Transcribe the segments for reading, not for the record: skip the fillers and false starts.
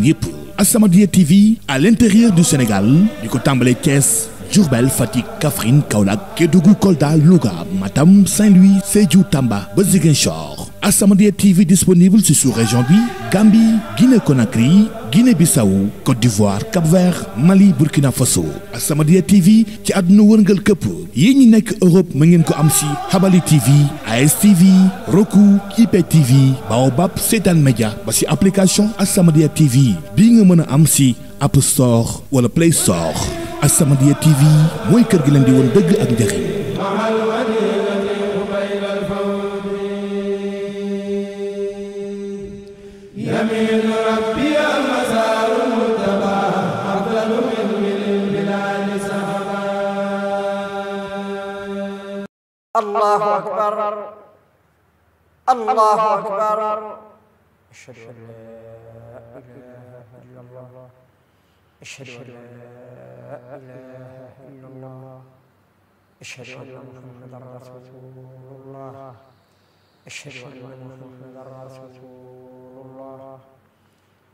yépp As-Samadiyya TV à l'intérieur du Sénégal di ko tàmbalee Thiès Diourbel Fatick Kaffrine Kaolack Kédougou Kolda Louga Matam Saint-Louis Sédhiou Tamba ba Ziguinchor As-Samadiyya TV disponible ci sous-région bi Gambie Guinée Conakry Guinée-Bissau Côte d'Ivoire Cap-Vert Mali Burkina Faso As-Samadiyya TV ci àdduna wërngal këpp yéen ñi nekk Europe mu ngeen ko am ci Habali TV ASTV Roku IPTV Baobab Seetaan Média ba ci application As-Samadiyya TV bii nga mën a am ci App Store wala Play Store As-Samadiyya TV mooy kër gi leen di woon dëgg ak njëriñ. Allahu akbar Allahu akbar ashhadu an la ilaha illallah ashhadu an la ilaha illallah ashhadu anna muhammadan rasulullah ashhadu anna muhammadan rasulullah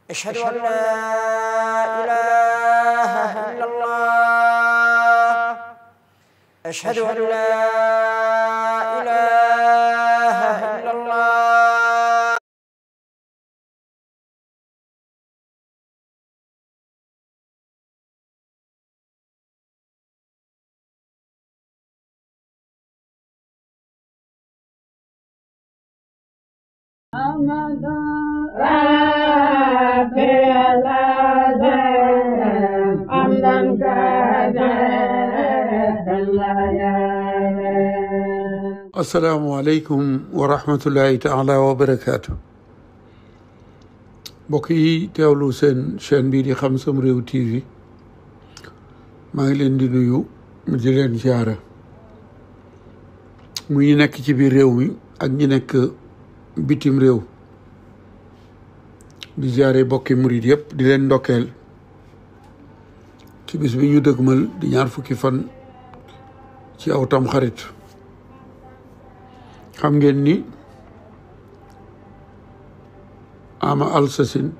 ashhadu an la ilaha illallah ashhadu an la Assalaamu aleykum wa rahmatullahi taala wa barakaatu. Mbokk yi teewlu seen chaîne bii di Xam Sam Réew TV maa ngi leen di nuyu di leen ziara mu ñu nekk ci biir réew mi ak ñi nekk bitim réew di ziare bokki murid yëpp di leen ndokkeel ci bis bi ñu dëgmal di ñaar fukki fan ci aw tam xarit. xam ngeen ni ama alsasin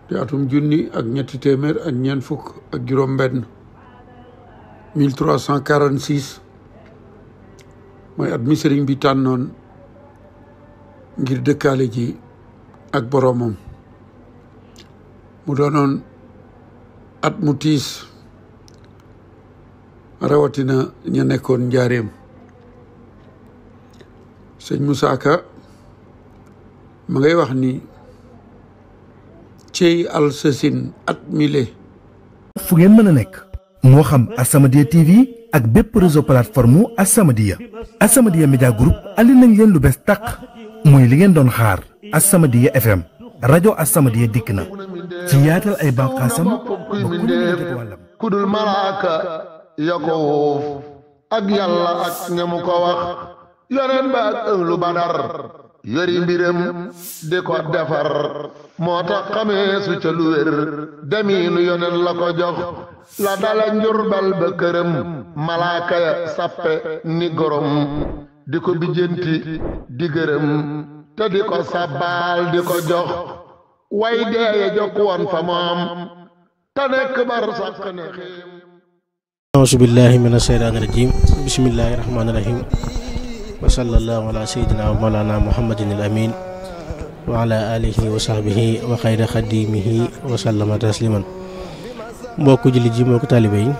di atum junni ak ñetti téeméer ak ñeent fukk ak juróom benn 1346 mooy at mi sëriñ bi tànnoon ngir dëkkaale ji ak boroomam mu doonoon at mu tiis rawatina ña nekkoon njaareem. sëñ Moussa Ka ma ngay wax ni cey alsasin at mile fu ngeen mën a nekk moo xam As-Samadiyya TV ak bépp réseau plateforme As-Samadiyya As-Samadiyya Media Group andi nañ leen lu bees tàq mooy li ngeen doon xaar As-Samadiyya FM rajo As-Samadiyya dikk na ci yaatal ay bànqaasam ba ku ne jot wàllam kudul malaaka ya ko wuuf ak yàlla ak ñamu ko wax yoneen ba ak ënglu badar yori mbiram di ko defar moo tax xamee su ca lu wér demiinu yoneen la ko jox la dala njurbal ba këram malaaka ya sappe ni gorom di ko bijjanti di gërëm te di ko sabbaal di ko jox way deeye jokk woon fa moom te nekk bar sàq ne xéem. auzu billahi mina shaytaani rajim bismillahi rahmaani rahim wa sallallahu ala sayyidina wa mawlana muhammadin al amin wa ala alihi wa sahbihi wa xayra xadimihi wa sallama tasliman. mbokku jullit ji mbokku taalibe yi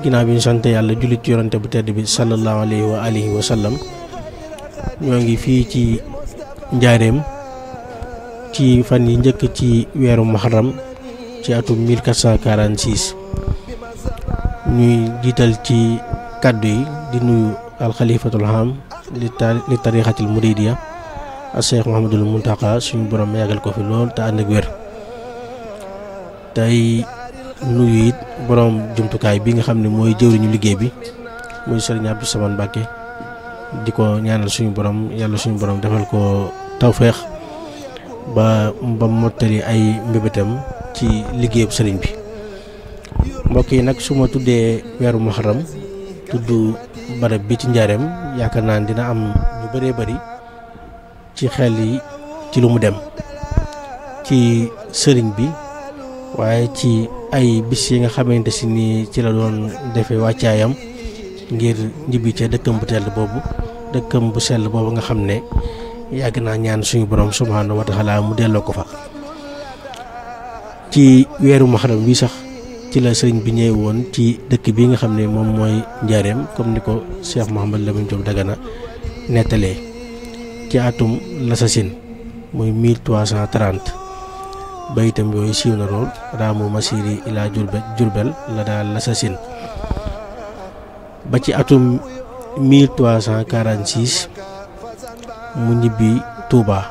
ginnaaw bi ñu sant yàlla jullit yorante bu tedd bi sallallahu alayhi wa alihi wa sallam ñoo ngi fii ci njaareem ci fan yi njëkk ci weeru muharram ci atum 1446 ñuy jiital ci kàddu yi di nuyu alxalifatul ham li tarixatil muridiya ak Cheikh Mouhamadul Muntaqa suñu borom yàggal ko fi lool te ànd ak wér. tey nuyu it borom jumtukaay bi nga xam ne mooy jëwriñu liggéey bi muy Serigne Abdou Samane Mbacké di ko ñaanal suñu borom yàlla suñu borom defal ko tawféex ba mottali ay mbébétam ci liggéeyub sëriñ bi. mbokk yi nag su ma tuddee weeru muharram tudd barab bi ci njaareem yaakaar naa dina am ñu bëree bëri ci xel yi ci lu mu dem ci sëriñ bi waaye ci ay bis yi nga xamante si ni ci la doon defee wàccaayam ngir ñibbi ca dëkkam bu tell boobu dëkkam bu sell boobu nga xam ne yàgg naa ñaan suñu borom subhaanahu wa taala mu delloo ko fa. ci weeru muharram wi sax ci la sëriñ bi ñëwee woon ci dëkk bi nga xam ne moom mooy Njaareem comme ni ko Cheikh Mouhamadou Lamine Diop Dagana nettalee ci atum Lasasin muy 1330 bayitam yooyu siiw na lool raamu masiri ila Jurbel la daal Lasasin ba ci atum 1346 mu ñibbi Touba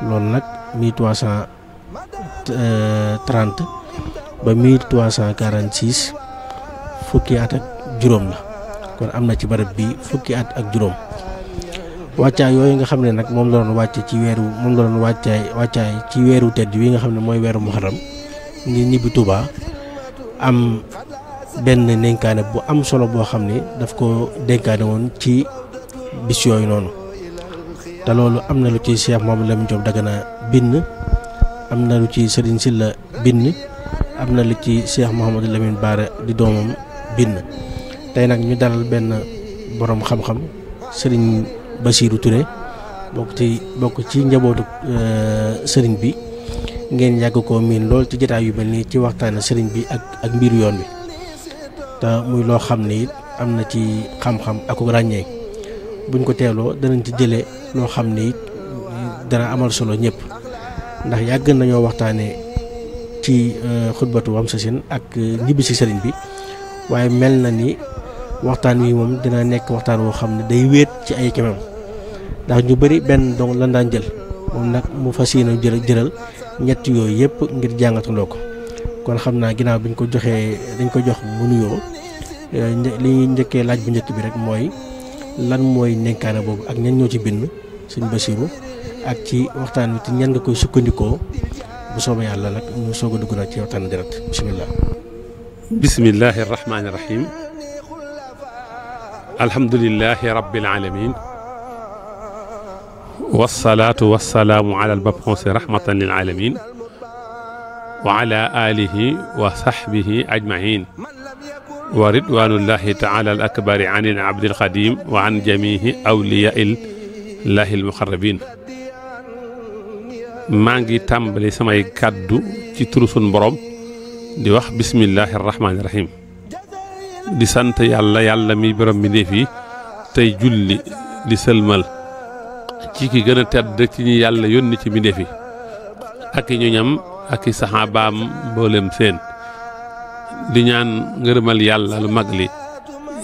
loolu nag 1330 ba 1346 fukki at ak juróom la kon am na ci barab bi fukki at ak juróom wàccaay yooyu nga xam ne nag moom la doon wàcce ci weeru moom la doon wàccaay ci weeru tedd wi nga xam ne mooy weeru muharram ngir ñibbi Touba am benn dénkaane bu am solo boo xam ne daf ko dénkaane woon ci bis yooyu noonu te loolu am na lu ci Cheikh Mouhamadou Lamine Diop Dagana bind am na lu ci Serigne Sylla bind am na lu ci Cheikh Mouhamadou Lamine Bara di doomam bind tey nag ñu dalal benn borom xam-xam Serigne Bassirou Touré bokk ci njabootu Serigne bi ngeen yàgg koo miin lool ci jotaay yu mel nii ci waxtaane Serigne bi ak mbiru yoon wi te muy loo xam ne it am na ci xam-xam ak ràññee buñ ko teeloo danañ ci jëlee loo xam ne it dana amal solo ñëpp ndax yàgg nañoo waxtaanee ci xutbatu Wamsasin ak ñibbi si sëriñ bi waaye mel na ni waxtaan wi moom dina nekk waxtaan woo xam ne day wéet ci ay kemam ndax ñu bëri benn dong lan daan jël moom nag mu fas yéene jëral ñett yooyu yëpp ngir jàngatandoo ko kon xam naa ginnaaw bi ñu ko joxee dañ ko jox mu nuyoo li ñuy njëkkee laaj bu njëkk bi rek mooy lan mooy nenkaane boobu ak ñan ñoo ci bind sëñ Bassirou ak ci waxtaan wi ci ñan nga koy sukkandikoo bu soobee yàlla nag ñu soog a dugg nag ci waxtaan direct bismillah. bismillahi rahmaani rahim alhamdulillahi rabbil alamin wassalaatu wassalaamu ala almabxuusi rahmatan lil alamin wa ala alihi wa sahbihi ajmain wa ridwanullahi taala al akbari an il abdil xadim wa an jamihi awliyai llahi almuqarrabin maa ngi tàmbali samay kàddu ci turu sun borom di wax bismillahi rahmaani rahim di sant yàlla mi borom mi ndéef yi tey julli di sëlmal ci ki gën a tedd ci ñi yàlla yónni ci mbindéef yi ak i ñoñam ak i saxaabaam mboolem seen di ñaan ngërëmal yàlla lu mag li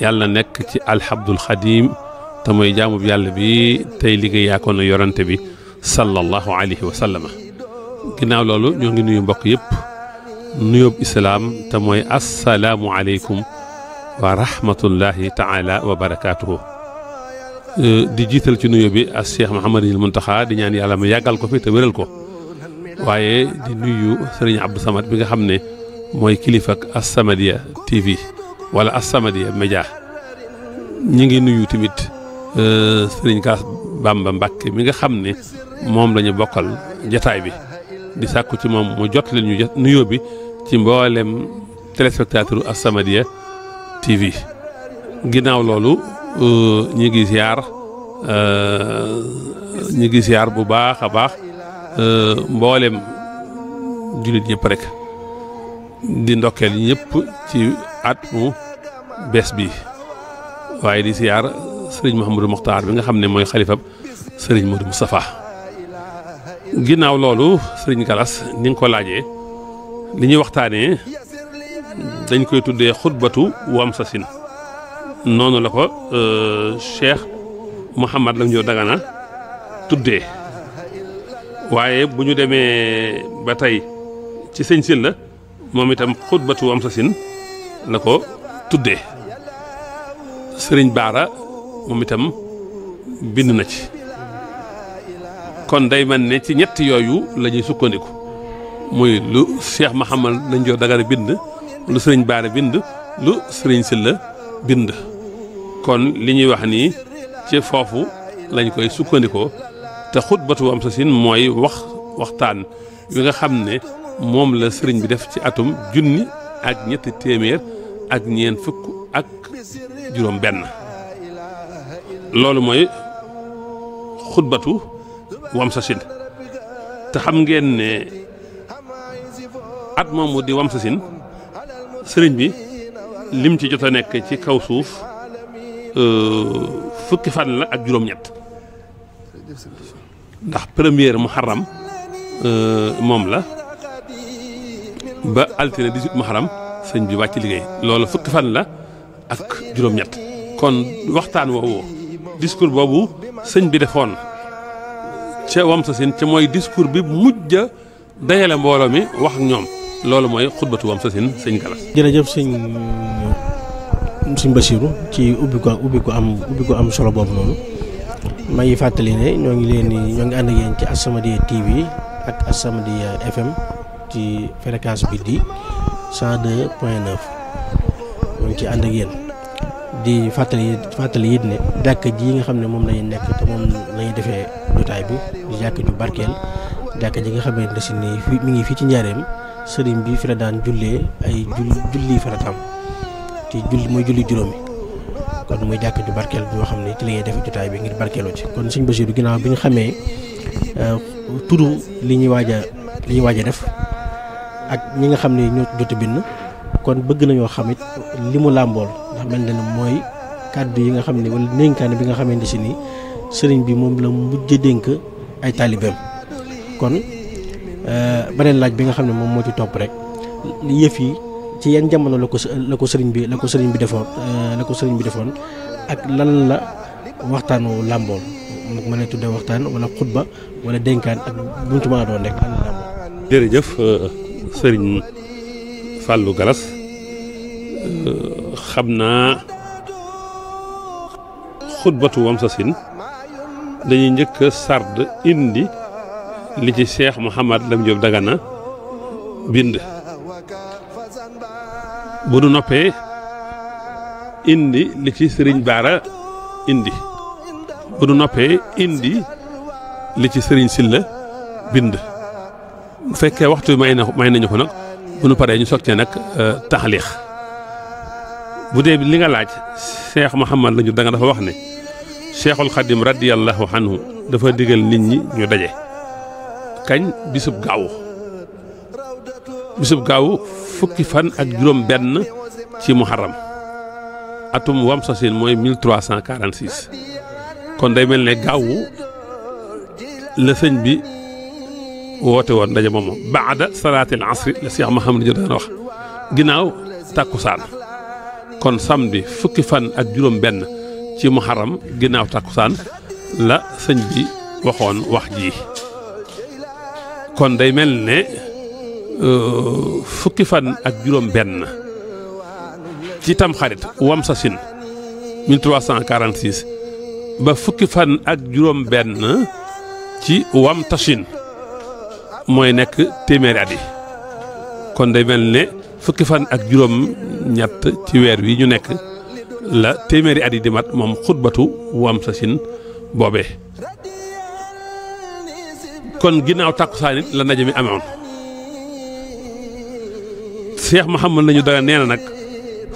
yàlla nekk ci alhabdul xadim te mooy jaamub yàlla bi tey liggéey yaakoon yorante bi sallallahu alayhi wa sallama ginnaaw loolu ñoo ngi nuyu mbokk yëpp nuyób islaam te mooy assalaamu aleykum wa rahmatullahi taala wa barakaatuhu di jiital ci nuyu bi as Cheikh Mouhamadul Muntaxa di ñaan yàlla mu yàggal ko fi te wéral ko waaye di nuyu sëriñ Abdou Samad bi nga xam ne mooy kilifa ak As-Samadiyya TV wala As-Samadiyya Média ñi ngi nuyu tamit sëriñ Galas Bamba Mbàkke mi nga xam ne moom la ñu bokkal jataay bi di sàkku ci moom mu jot leen ñu nuyoo bi ci mboolem téléspectateur As-Samadiyya TV ginnaaw loolu ñi ngi ziar bu baax a baax mboolem jullit ñëpp rek di ndokkeel ñëpp ci at mu bees bi waaye di ziar sëriñ Mouhamadou Mokhtar bi nga xam ne mooy xalifab sëriñ Modou Moustapha ginnaaw loolu sëriñ Galas ni nga ko laajee li ñuy waxtaanee dañ koy tuddee xutbatu Wamsasin noonu la ko Cheikh Mouhamadou Lamine Diop Dagana tuddee waaye bu ñu demee ba tey ci sëñ Sylla moom itam xutbatu Wamsasin la ko tuddee sëriñ Baara moom itam bind na ci kon day mel ne ci ñett yooyu la ñuy sukkandiku muy lu Cheikh Mouhamadou Lamine Diop Dagana bind lu sëriñ Baara bind lu sëriñ Sylla bind kon li ñuy wax nii ci foofu lañ koy sukkandikoo te xutbatu Wamsasin mooy waxtaan wi nga xam ne moom la sëriñ bi def ci atum junni ak ñetti téeméer ak ñeent fukk ak juróom benn loolu mooy xutbatu Wamsasin te xam ngeen ne at moomu di Wamsasin sëriñ bi lim ci jot a nekk ci kaw suuf fukki fan la ak juróom-ñett ndax première muharram moom la ba altine 18 muharram sëñ bi wàcc liggéey loolu fukki fan la ak juróom-ñett kon waxtaan woowu discours boobu sëñ bi defoon ca Wamsasin ca mooy discours bi mujj a dajale mbooloo mi wax ak ñoom loolu mooy xutbatu Wamsasin sëñ Galas. jërëjëf sëñ Basiru ci ubbi ko am solo boobu noonu maa ngi fàttali ne ñoo ngi ànd ak yéen ci As-Samadiyya TV ak As-Samadiyya FM ci fréquence bi di 102.9 ñoo ngi ci ànd ak yéen di fàttali it ne jàkk ji nga xam ne moom lañu nekk te moom lañuy defee jotaay bi di jàkk ju barkeel jàkk ji nga xamante ne si ni mi ngi fii ci njaareem sëriñ bi fi la daan jullee ay julli farataam ci mooy julli juróomi kon muy jàkk ju barkeel boo xam ne ci la ñuy defee jotaay bi ngir barkeeloo ci kon sëñ Basiru ginnaaw bi ñu xamee turu li ñuy waaj a def ak ñi nga xam ne ñoo jot a bind kon bëgg nañoo xamit li mu làmbool ndax mel na ne mooy kàddu yi nga xam ne wala dénkaane bi nga xamante si ni sëriñ bi moom la mujj dénk ay taalibeem kon beneen laaj bi nga xam ne moom moo ci topp rek yëf yi ci yan jamono la ko sëriñ bi defoon ak lan la waxtaanu làmbool ma lay tuddee waxtaan wala xutba wala dénkaan ak bu mu ci mën a doon rek lan la làmbool. jërëjëf sëriñ Fallou Galas xam naa xutbatu Wamsasin dañuy njëkk a sard indi li ci Cheikh Mouhamad Lam Diop Dagana bind bu nu noppee indi li ci Sëriñ Baara indi bu nu noppee indi li ci Sëriñ Silla bind bu fekkee waxtu may nañu ko nag bu nu paree ñu sottee nag taxliix bu dee li nga laaj Cheikh Mouhamad Lam Diop Dagana dafa wax ne Cheikhul Khadim radiyallahu anhu dafa digal nit ñi ñu daje kañ bisub gaawu fukki fan ak juróom benn ci muharram atum Wamsasin mooy 1346 kon day mel ne gaawu la sëñ bi woote woon ndaje moomu baada salaatil asri la Cheikh Mouhamadou Diop daan wax ginnaaw tàkkusaan kon samedi fukki fan ak juróom benn ci muharram ginnaaw tàkkusaan la sëñ bi waxoon wax ji kon day mel ne fukki fan ak juróom benn ci tamxarit Wamsasin 1346 ba fukki fan ak juróom benn ci Wamtasin mooy nekk téeméeri at yi kon day mel ne fukki fan ak juróom ñett ci weer wi ñu nekk la téeméeri at yi di mat moom xutbatu Wamsasin boobee kon ginnaaw tàkkusaan it la ndaje mi amoon Cheikh Mouhamad lañu dara nee na nag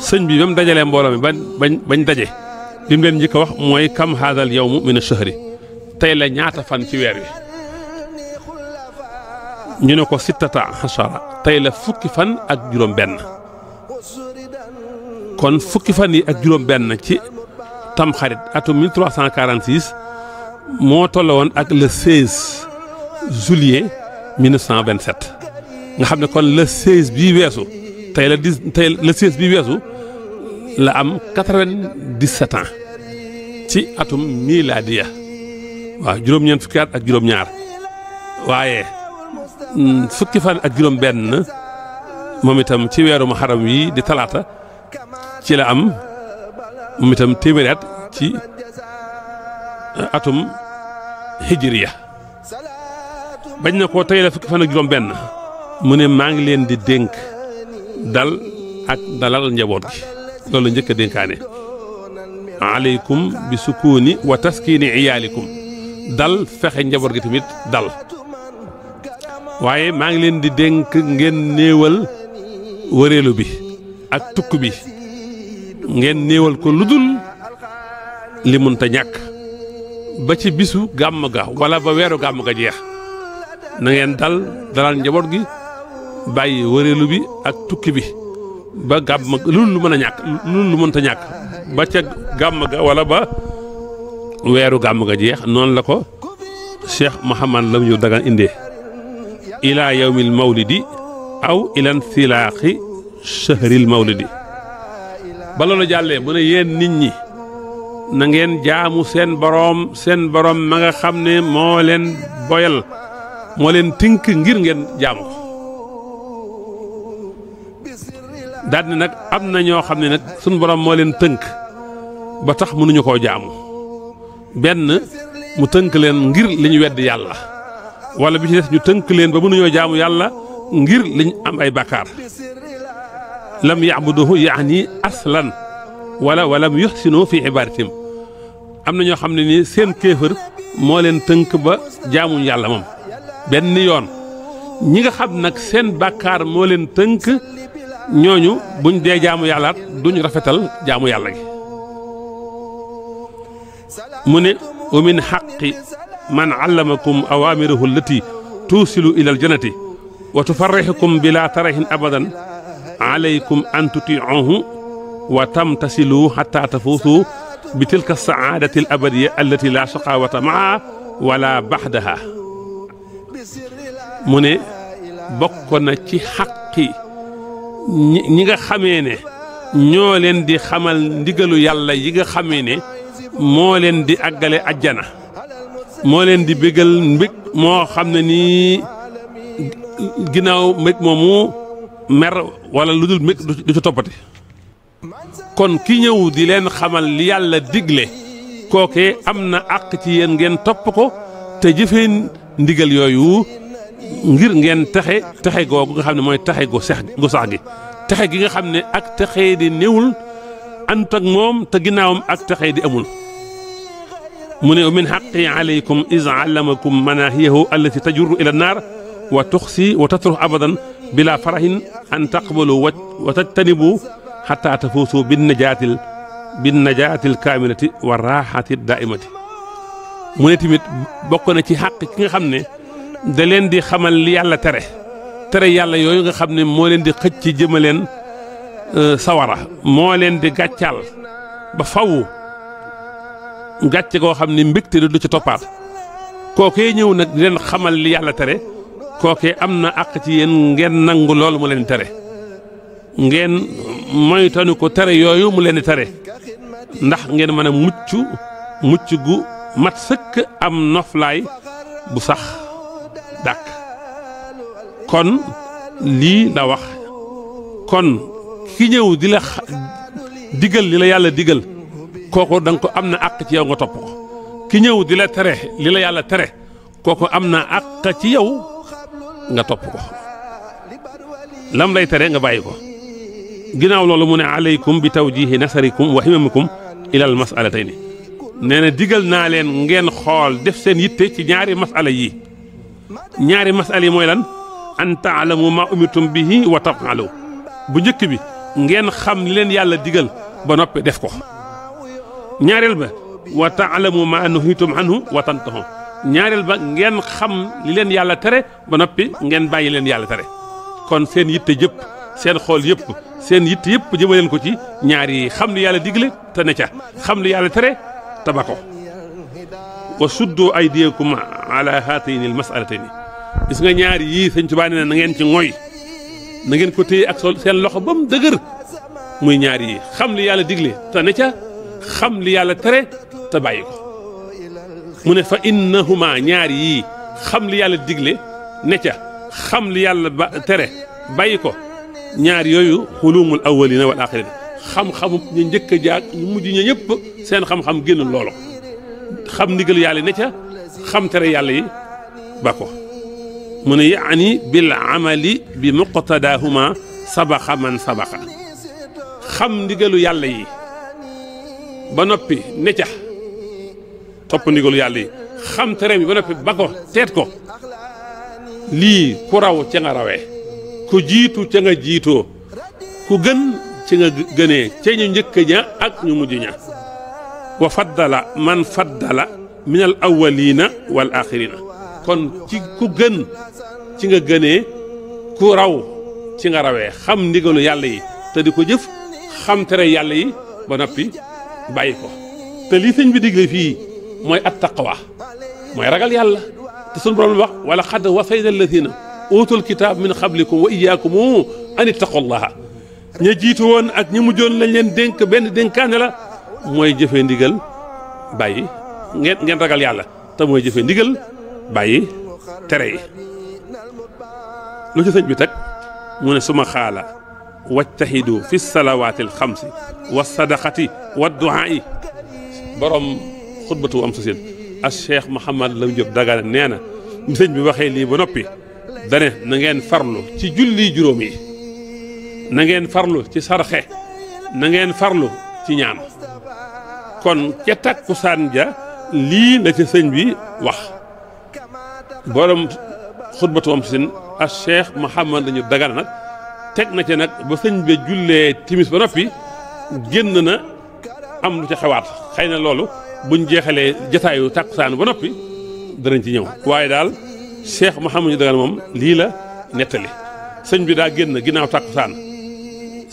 sëñ bi ba mu dajalee mbooloo mi bañ daje li mu leen njëkk a wax mooy kam haadal yawmu min ash-shahri tey la ñaata fan ci weer wi ñu ne ko sittata ashara tey la fukki fan ak juróom benn kon fukki fan yi ak juróom benn ci tamxarit atum 1346 moo tolloo woon ak le 16 juillet 1927 nga xam ne kon le 16 bii weesu tey le 16 bii weesu la am 97 ans ci atum miladiya waaw juróom-ñeent fukki at ak juróom-ñaar waaye fukki fan ak juróom-benn moom itam ci weeru muharram wi di talaata ci la am moom itam téeméeri at ci atum hijriya bañ na ko tey la fukki fan ak juróom-benn mu ne maa ngi leen di dénk dal ak dalal njaboot gi loolu la njëkk a dénkaane aleykum bi sukuni wa taskini iyaalikum dal fexe njaboot gi tamit dal waaye maa ngi leen di dénk ngeen néewal wëreelu bi ak tukk bi ngeen néewal ko lu dul li munta ñàkk ba ci bisu gàmm ga wala ba weeru gàmm ga jeex na ngeen dalal njaboot gi bàyyi wëreelu bi ak tukki bi ba gàmm lu mën a ñàkk lu mënta ñàkk ba ca gàmm ga wala ba weeru gàmm ga jeex noonu la ko Cheikh Mouhamad Lam ñu dagan indee ila yawmil mawlidi aw ilan silaaxi shahril mawlidi ba loolu jàllee mu ne yéen nit ñi na ngeen jaamu seen boroom ma nga xam ne moo leen boyal moo leen tënk ngir ngeen jaamu daal ni nag am na ñoo xam ne nag suñ boroom moo leen tënk ba tax mënuñu koo jaamu benn mu tënk leen ngir li ñu wedd yàlla wala bi ci des ñu tënk leen ba mënuñoo jaamu yàlla ngir liñ am ay bàkkaar lam ya'buduhu yaani aslan walam yuhsinu fi ibadatim am na ñoo xam ne nii seen kéefër moo leen tënk ba jaamuñ yàlla moom benn yoon ñi nga xam nag seen bàkkaar moo leen tënk ñooñu buñ dee jaamu yàllaat duñ rafetal jaamu yàlla gi mu ne wa min xaqi man allamakum awaamirahu allati tuusilu ila aljannati wa tufarrixukum bila tarahin abadan alaykum an tutiicuhu wa tamtasilu xata tafuusu bi tilka saadati al abadiya allati la shaqawata maa wala baxdaha mu ne bokk na ci xaqi ñi nga xamee ne ñoo leen di xamal ndigalu yàlla yi nga xamee ne moo leen di àggale ajjana moo leen di bégal mbég moo xam ne nii ginnaaw mbég moomu mer wala lu dul mbég du ci toppati kon ki ñëw di leen xamal li yàlla digle kookee am na àq ci yéen ngeen topp ko te jëfee ndigal yooyu ngir ngeen texe googu nga xam ne mooy texe gu sax gi texe gi nga xam ne ak texe di néewul ant ak moom te ginnaawam ak texe di amul mu ne min xaqi alaykum is allamakum manahiyahu allati tajurru ila naar wa tuxsi wa tatrux abadan bila farahin an taqbalu wa tajtanibu xata tafuusu bin najaatil kaamilati wa raaxati daaimati mu ne tamit bokk na ci xaq ki nga xam ne da leen di xamal li yàlla tere yàlla yooyu nga xam ne moo leen di xëcc jëmaleen sawara moo leen di gàccaal ba faw gàcce goo xam ne mbégte du ci toppaat kookee ñëw nag di leen xamal li yàlla tere kookee am na àq ci yéen ngeen nangu loolu mu leen tere ngeen moytanu ko tere yooyu mu leen di tere ndax ngeen mën a mucc gu mat sëkk am noflaay bu sax dàkk kon lii la wax kon ki ñëw di la digal li la yàlla digal kooku da nga ko am na àq ci yow nga topp ko ki ñëw di la tere li la yàlla tere kooku am na àq ci yow nga topp ko lam lay tere nga bàyyi ko ginnaaw loolu mu ne alaykum bi tawjihi nasarikum wa himamikum ilal masalatayni nee na digal naa leen ngeen xool def seen yitte ci ñaari masala yi ñaari masala yi mooy lan an taalamu ma umirtum bihi wa tafalu bu njëkk bi ngeen xam li leen yàlla digal ba noppi def ko ñaareel ba wa taalamu ma nuhitum anhu wa tantahu ñaareel ba ngeen xam li leen yàlla tere ba noppi ngeen bàyyi leen yàlla tere kon seen yitte yëpp seen xool yëpp seen yitte yëpp jëmaleen ko ci ñaar yi xam li yàlla digle te ne ca xam li yàlla tere te ba ko wa suddu aydiyakum ala haatayni al masalatayni gis nga ñaar yii sëñ Tuubaa nee na ngeen ci ngoy na ngeen ko téye ak seen loxo ba mu dëgër muy ñaar yii xam li yàlla digle te ne ca xam li yàlla tere te bàyyi ko mu ne fa innahuma ñaar yii xam li yàlla digle ne ca xam li yàlla tere bàyyi ko ñaar yooyu xulumul awwalina wal axirin xam-xamu ñu njëkk a jaag ñu mujj ña ñëpp seen xam-xam génnul loolu xam ndigal yàlla ne ca xam tere yàlla yi ba ko mu ne yaani bil amali bi muqtadahuma sabaxa man sabaxa xam ndigalu yàlla yi ba noppi ne ca topp ndigalu yàlla yi xam tere bi ba noppi ba ko teet ko lii ku raw ca nga rawee ku jiitu ca nga jiitoo ku gën ci nga gënee ca ñu njëkk ña ak ñu mujj ña wa faddala man faddala min al awwalina wal axirina kon ci ku gën ci nga gënee ku raw ci nga rawee xam ndigalu yàlla yi te di ko jëf xam tere yàlla yi ba noppi bàyyi ko te lii sëñ bi digle fii mooy at taqwa mooy ragal yàlla te sunu borom wax wala xad wasayna alladina utul kitaab min qablikum wa iyaakum an ittaqullaha ña jiitu woon ak ñi mujjoon lañ leen dénk benn dénkaane la mooy jëfee ndigal bàyyi ngeen ragal yàlla te mooy jëfee ndigal bàyyi tere yi lu ci sëñ bi teg mu ne suma xaala wajtahidu fi salawaati alxamsi wa sadaqati wa duaai borom xutbatu am sa seen ak Cheikh Mouhamad Lam Diop Dagana nee na sëñ bi waxee lii ba noppi dane na ngeen farlu ci julli juróom yi na ngeen farlu ci sarxe na ngeen farlu ci ñaan kon ca takkusaan ja lii la ca sëñ bi wax borom xutbatu am sa seen ak Cheikh Mouhamad Lam Diop Dagana nag teg na ca nag ba sëñ bi jullee timis ba noppi génn na am lu ca xewaat xëy na loolu buñ jeexalee jataayu tàkkusaan ba noppi danañ ci ñëw waaye daal Cheikh Mouhamadou Dagana moom lii la nettali sëñ bi daa génn ginnaaw tàkkusaan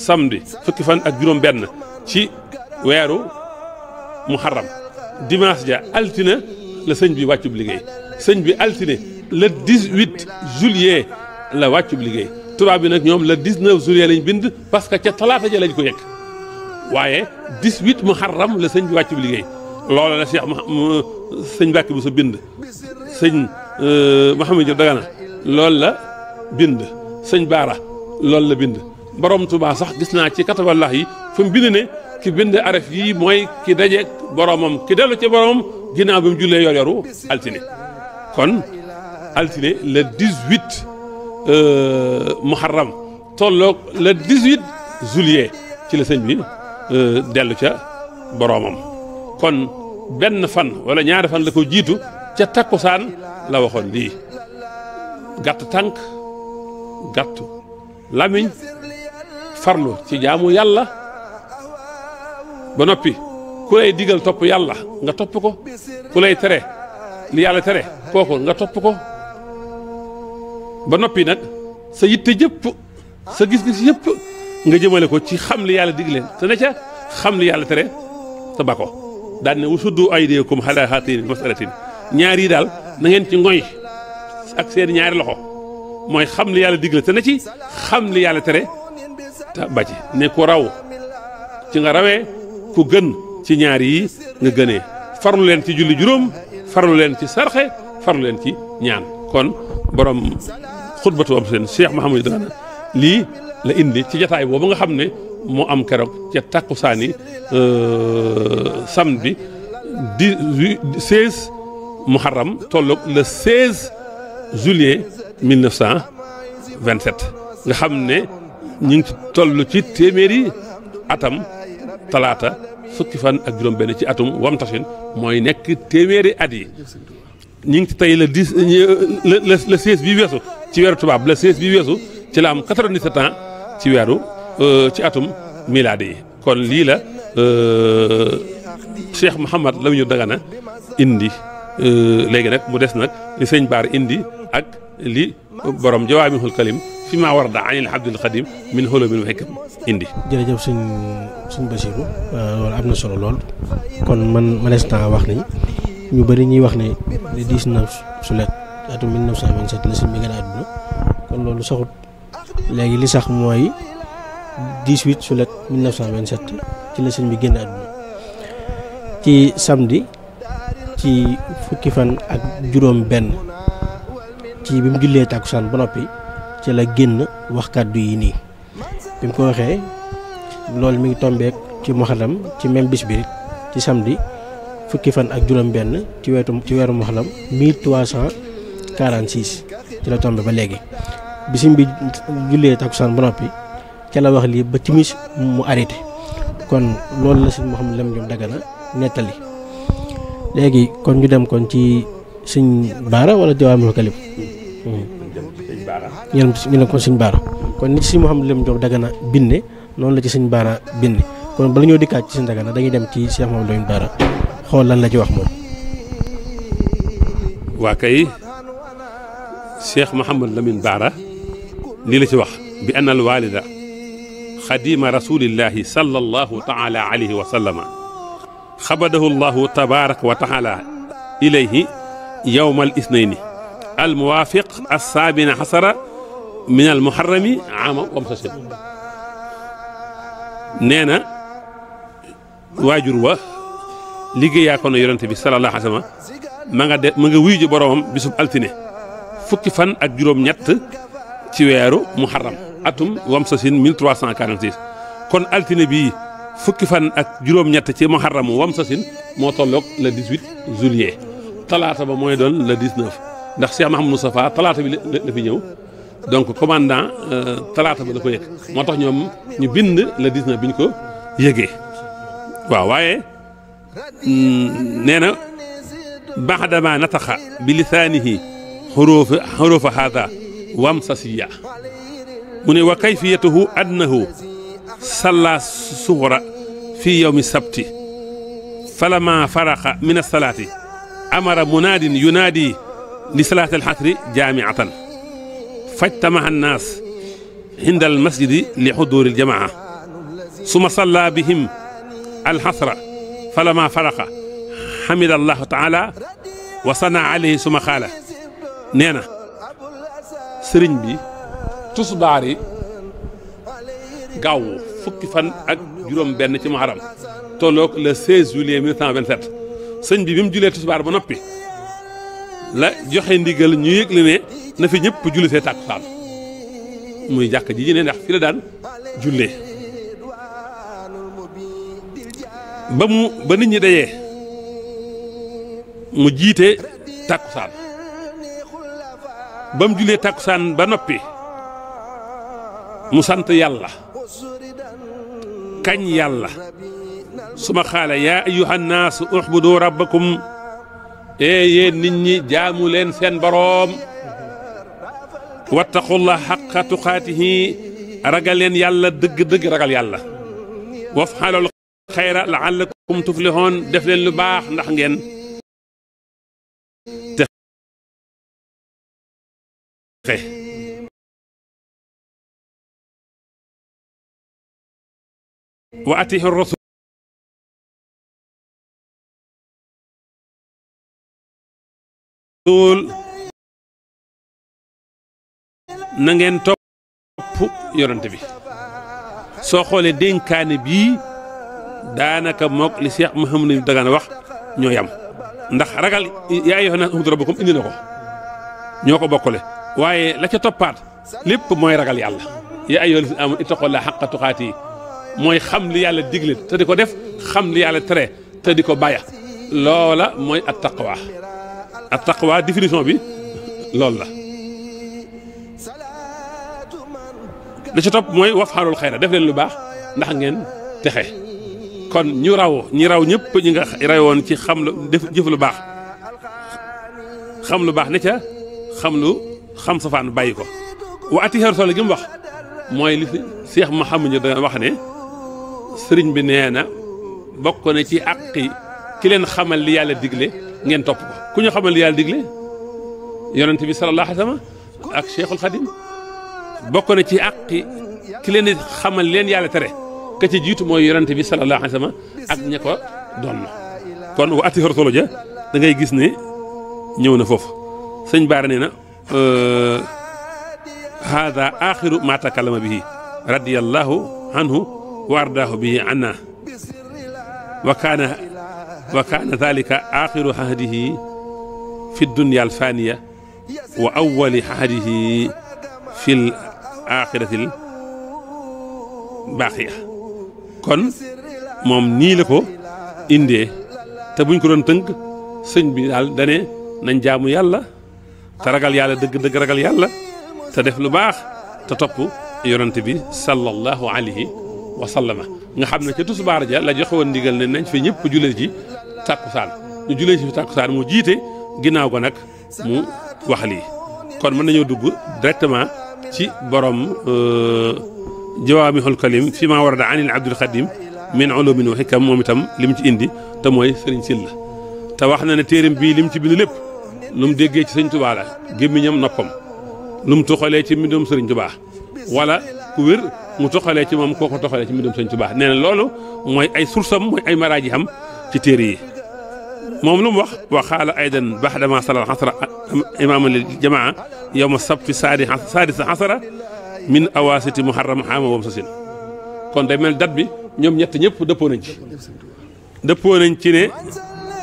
samedi fukki fan ak juróom benn ci weeru muharram dimanche ja altine la sëñ bi wàccub liggéey sëñ bi altine le 18 juillet la wàccub liggéey tubaab bi nag ñoom le 19 juillet lañ bind parce que ca talaata ja lañ ko yegg waaye 18 muharram la sëñ bi wàccub liggéey loola la Cheikh sëñ Mbàkke bu sa bind sëñ Mouhamadou Diop Dagana loolu la bind sëñ Baara loolu la bind borom Tuubaa sax gis naa ci kataballah yi fu mu bind ne ki bind araf yi mooy ki daje boromam ki dellu ci boromam ginnaaw bi mu jullee yor-yoru altine kon altine le 18 muharram tolloog le 18 juillet ci la sëñ bi dellu ca boromam kon benn fan wala ñaari fan la ko jiitu ca takkusaan la waxoon lii gàtt tànk gàtt lamiñ farlu ci jaamu yàlla ba noppi ku lay digal topp yàlla nga topp ko ku lay tere li yàlla tere kooku nga topp ko ba noppi nag sa yitte jëpp sa gis-gis yëpp nga jëmale ko ci xam li yàlla dig leen te ne ca xam li yàlla tere te ba ko daan ne wasuddu aydiyakum ala haatayni masalatin ñaar yi daal na ngeen ci ngoy ak seen ñaari loxo mooy xam li yàlla digle te ne ci xam li yàlla tere te ba ci ne ku raw ci nga rawee ku gën ci ñaar yi nga gënee farlu leen ci julli juróom farlu leen ci sarxe farlu leen ci ñaan kon borom xutbatu am seen Cheikh Mouhamadou Dagana lii la indi ci jataay boobu nga xam ne moo am keroog ca takkusaani samedi 16 muharram tolloog le 16 juillet 1927 nga xam ne ñu ngi ci toll ci téeméeri atam talaata fukki fan ak juróom benn ci atum wamtasin mooy nekk téeméeri at yi ñu ngi ci tey le 10 le 16 bi weesu ci weeru tubaab le 16 bi weesu ci la am 97 ans ci weeru ci atum milaade yi kon lii la Cheikh Mouhamad Lam Diop Dagana indi léegi nag mu des nag li sëñ Baar indi ak li borom jawaamihul kalim fi maa warada anil abdul xadim min holomin wa hikam indi. jërëjëf sëñ Basiru loolu am na solo lool kon man mënees naa wax ni ñu bëri ñuy wax ne le 19 sulet atum 1927 la sëñ bi gën a àdduna kon loolu saxut léegi li sax mooy 18 sulet 1927 ci la sëñ bi génn àdduna ci samedi ci fukki fan ak juróom benn ci bi mu jullee tàkkusaan ba noppi ci la génn wax kàddu yi nii bi mu ko waxee loolu mi ngi tombeek ci muharram ci même bis bi ci samedi fukki fan ak juróom benn ci weeru muharram 1346 ci la tombe ba léegi bisim bi jullee tàkkusaan ba noppi ca la wax lii ba timis mu arrêté kon loolu la sëñ Mouhamadou Lam Diop Dagana nettali léegi kon ñu dem kon ci sëñ Baara wala Jawaamihul Kalim ñu ne ko sëñ Baara kon nit si Mouhamadou Lamine Diop Dagana binde noonu la ci sëñ Baara binde kon bala ñoo dikkaat ci sëñ Dagana dañuy dem ci Cheikh Mouhamadou Lamine Baara xool lan la ci wax moom. waa kay Cheikh Mouhamadou Lamine Baara lii la ci wax bi anna al walida xadima rasulillahi sallallahu taala alayhi wa sallama xabadahu llahu tabaraka wa taala ilayhi yowma al isnayni al muwafiq assaabina xasara min al muharrami ama wamsasin nee na waajur wa liggéeyaa ko na yonente bi sallallahu alayhi wa sallam ma nga wuyu ji boroomam bisub altine fukki fan ak juróom-ñett ci weeru muharram atum wamsasin 1346 kon altine bii fukki fan ak juróom-ñett ci muharram wamsasin moo tolloog le 18 juillet talaata ba mooy doon le 19 ndax Cheikh Mahamadou Moustapha talaata bi la fi ñëw donc commandant talaata ba la ko yëg moo tax ñoom ñu bind le 19 bi ñu ko yëgee waaw waaye nee na baxdama nataxa bi lisaanihi xurufa haada wamsasiya mu ne wa kayfiyatuhu annahu salla suhra fi yowmi sabti falama faraqa min alsalaati amara munaadin yunaadi li salaati alxasri jaamiatan fajtamaha annaas inda almasjidi li xuduuri aljamaa suma salla bihim alxasra falama faraqa xamida allahu taala wa sana alayhi suma xaala nee na sëriñ bi tusbaar yi gaaw fukki fan ak juróom benn ci muharram tolloog le 16 juillet 1927 sëñ bi mu julee tusbaar ba noppi la joxe ndigal ñu yëgle ne na fi ñëpp julli see tàkkusaan muy jàkk ji ne ndax fi la daan jullee ba nit ñi dajee mu jiite tàkkusaan ba mu julee tàkkusaan ba noppi mu sant yàlla kañ yàlla suma xaala yaa ayyuhan naas uxbudu rabbakum yéen nit ñi jaamu leen seen boroom wattaqullah xaqa tuqaatihi ragal leen yàlla dëgg-dëgg ragal yàlla wafxalul xayra laallakum tuflixoon def leen lu baax ndax ngeen texe wa atiixu rasul na ngeen topp yonent bi soo xoolee dénkaane bii daanaka mook li Cheikh Mouhamadou Dagana wax ñoo yam ndax ragal yaa ayyuhan naas u'budu rabbakum indi na ko ñoo ko bokkale waaye la ca toppaat lépp mooy ragal yàlla yaa ayyuhal laziina aamanu ittaqullaaha haqqa tuqaatihi mooy xam li yàlla digle te di ko def xam li yàlla tere te di ko bàyya loola mooy at taqwa définition bi loolu la li ci topp mooy wafxalul xayra def leen lu baax ndax ngeen texe kon ñi raw ñëpp ñi nga rawoon ci xam lu def jëf lu baax xam lu baax ne ca xam safaan bàyyi ko wa ati xeer solo gi mu wax mooy li Cheikh Mouhamadou da wax ne sëriñ bi nee na bokk na ci àqi ki leen xamal li yàlla digle ngeen topp ko ku ñu xamal li yàlla digle yonent bi sallallahu alayhi wa sallam ak Cheikhul Khadim bokk na ci àqi ki leen xamal leen yàlla tere ka ci jiitu mooy yonent bi sallallahu alayhi wa sallam ak ña ko doon kon wa ati solo ja da ngay gis ne ñëw na foofu sëñ Baara nee na hada axiru ma takallama bihi radiyallahu anhu wa ardaahu bihi anna wa kaana dalika axiru ahdihi fi dunya alfaniya wa awali ahdihi fi l axirati l baaxiya kon moom nii la ko indee te buñ ko doon tënk sëñ bi daal dane nañ jaamu yàlla te ragal yàlla dëgg-dëgg ragal yàlla te def lu baax te topp yonent bi sallallahu alayhi wa sallama nga xam ne ca tusbaar ja la joxe woon ndigal ne nañ fi ñëpp julee ci tàkkusaan ñu julee ci tàkkusaan mu jiite ginnaaw ko nag mu wax lii kon mën nañoo dugg directement ci borom jawaamihul kalim fi ma warada anil abdul xadim min ulumin wa hikam moom itam lim ci indi te mooy sëriñ Sylla te wax na ne téeram bii lim ci bind lépp lu mu déggee ci sëñ Tuubaa la gémmiñam noppam lu mu toxalee ci mbindum sëriñ Tuubaa wala ku wér mu toxalee ci moom koo ko toxalee ci mbindum sëriñ Tuubaa nee na loolu mooy ay sursam mooy ay maraaji xam ci téere yi moom lu mu wax wa xaala aydan baxdama salal xasra imaaman lil jamaa yowma sabti saadisa xasara min awaasiti muharram xaama wam sa sin kon day mel dat bi ñoom ñett ñëpp dëppoo nañ ci ne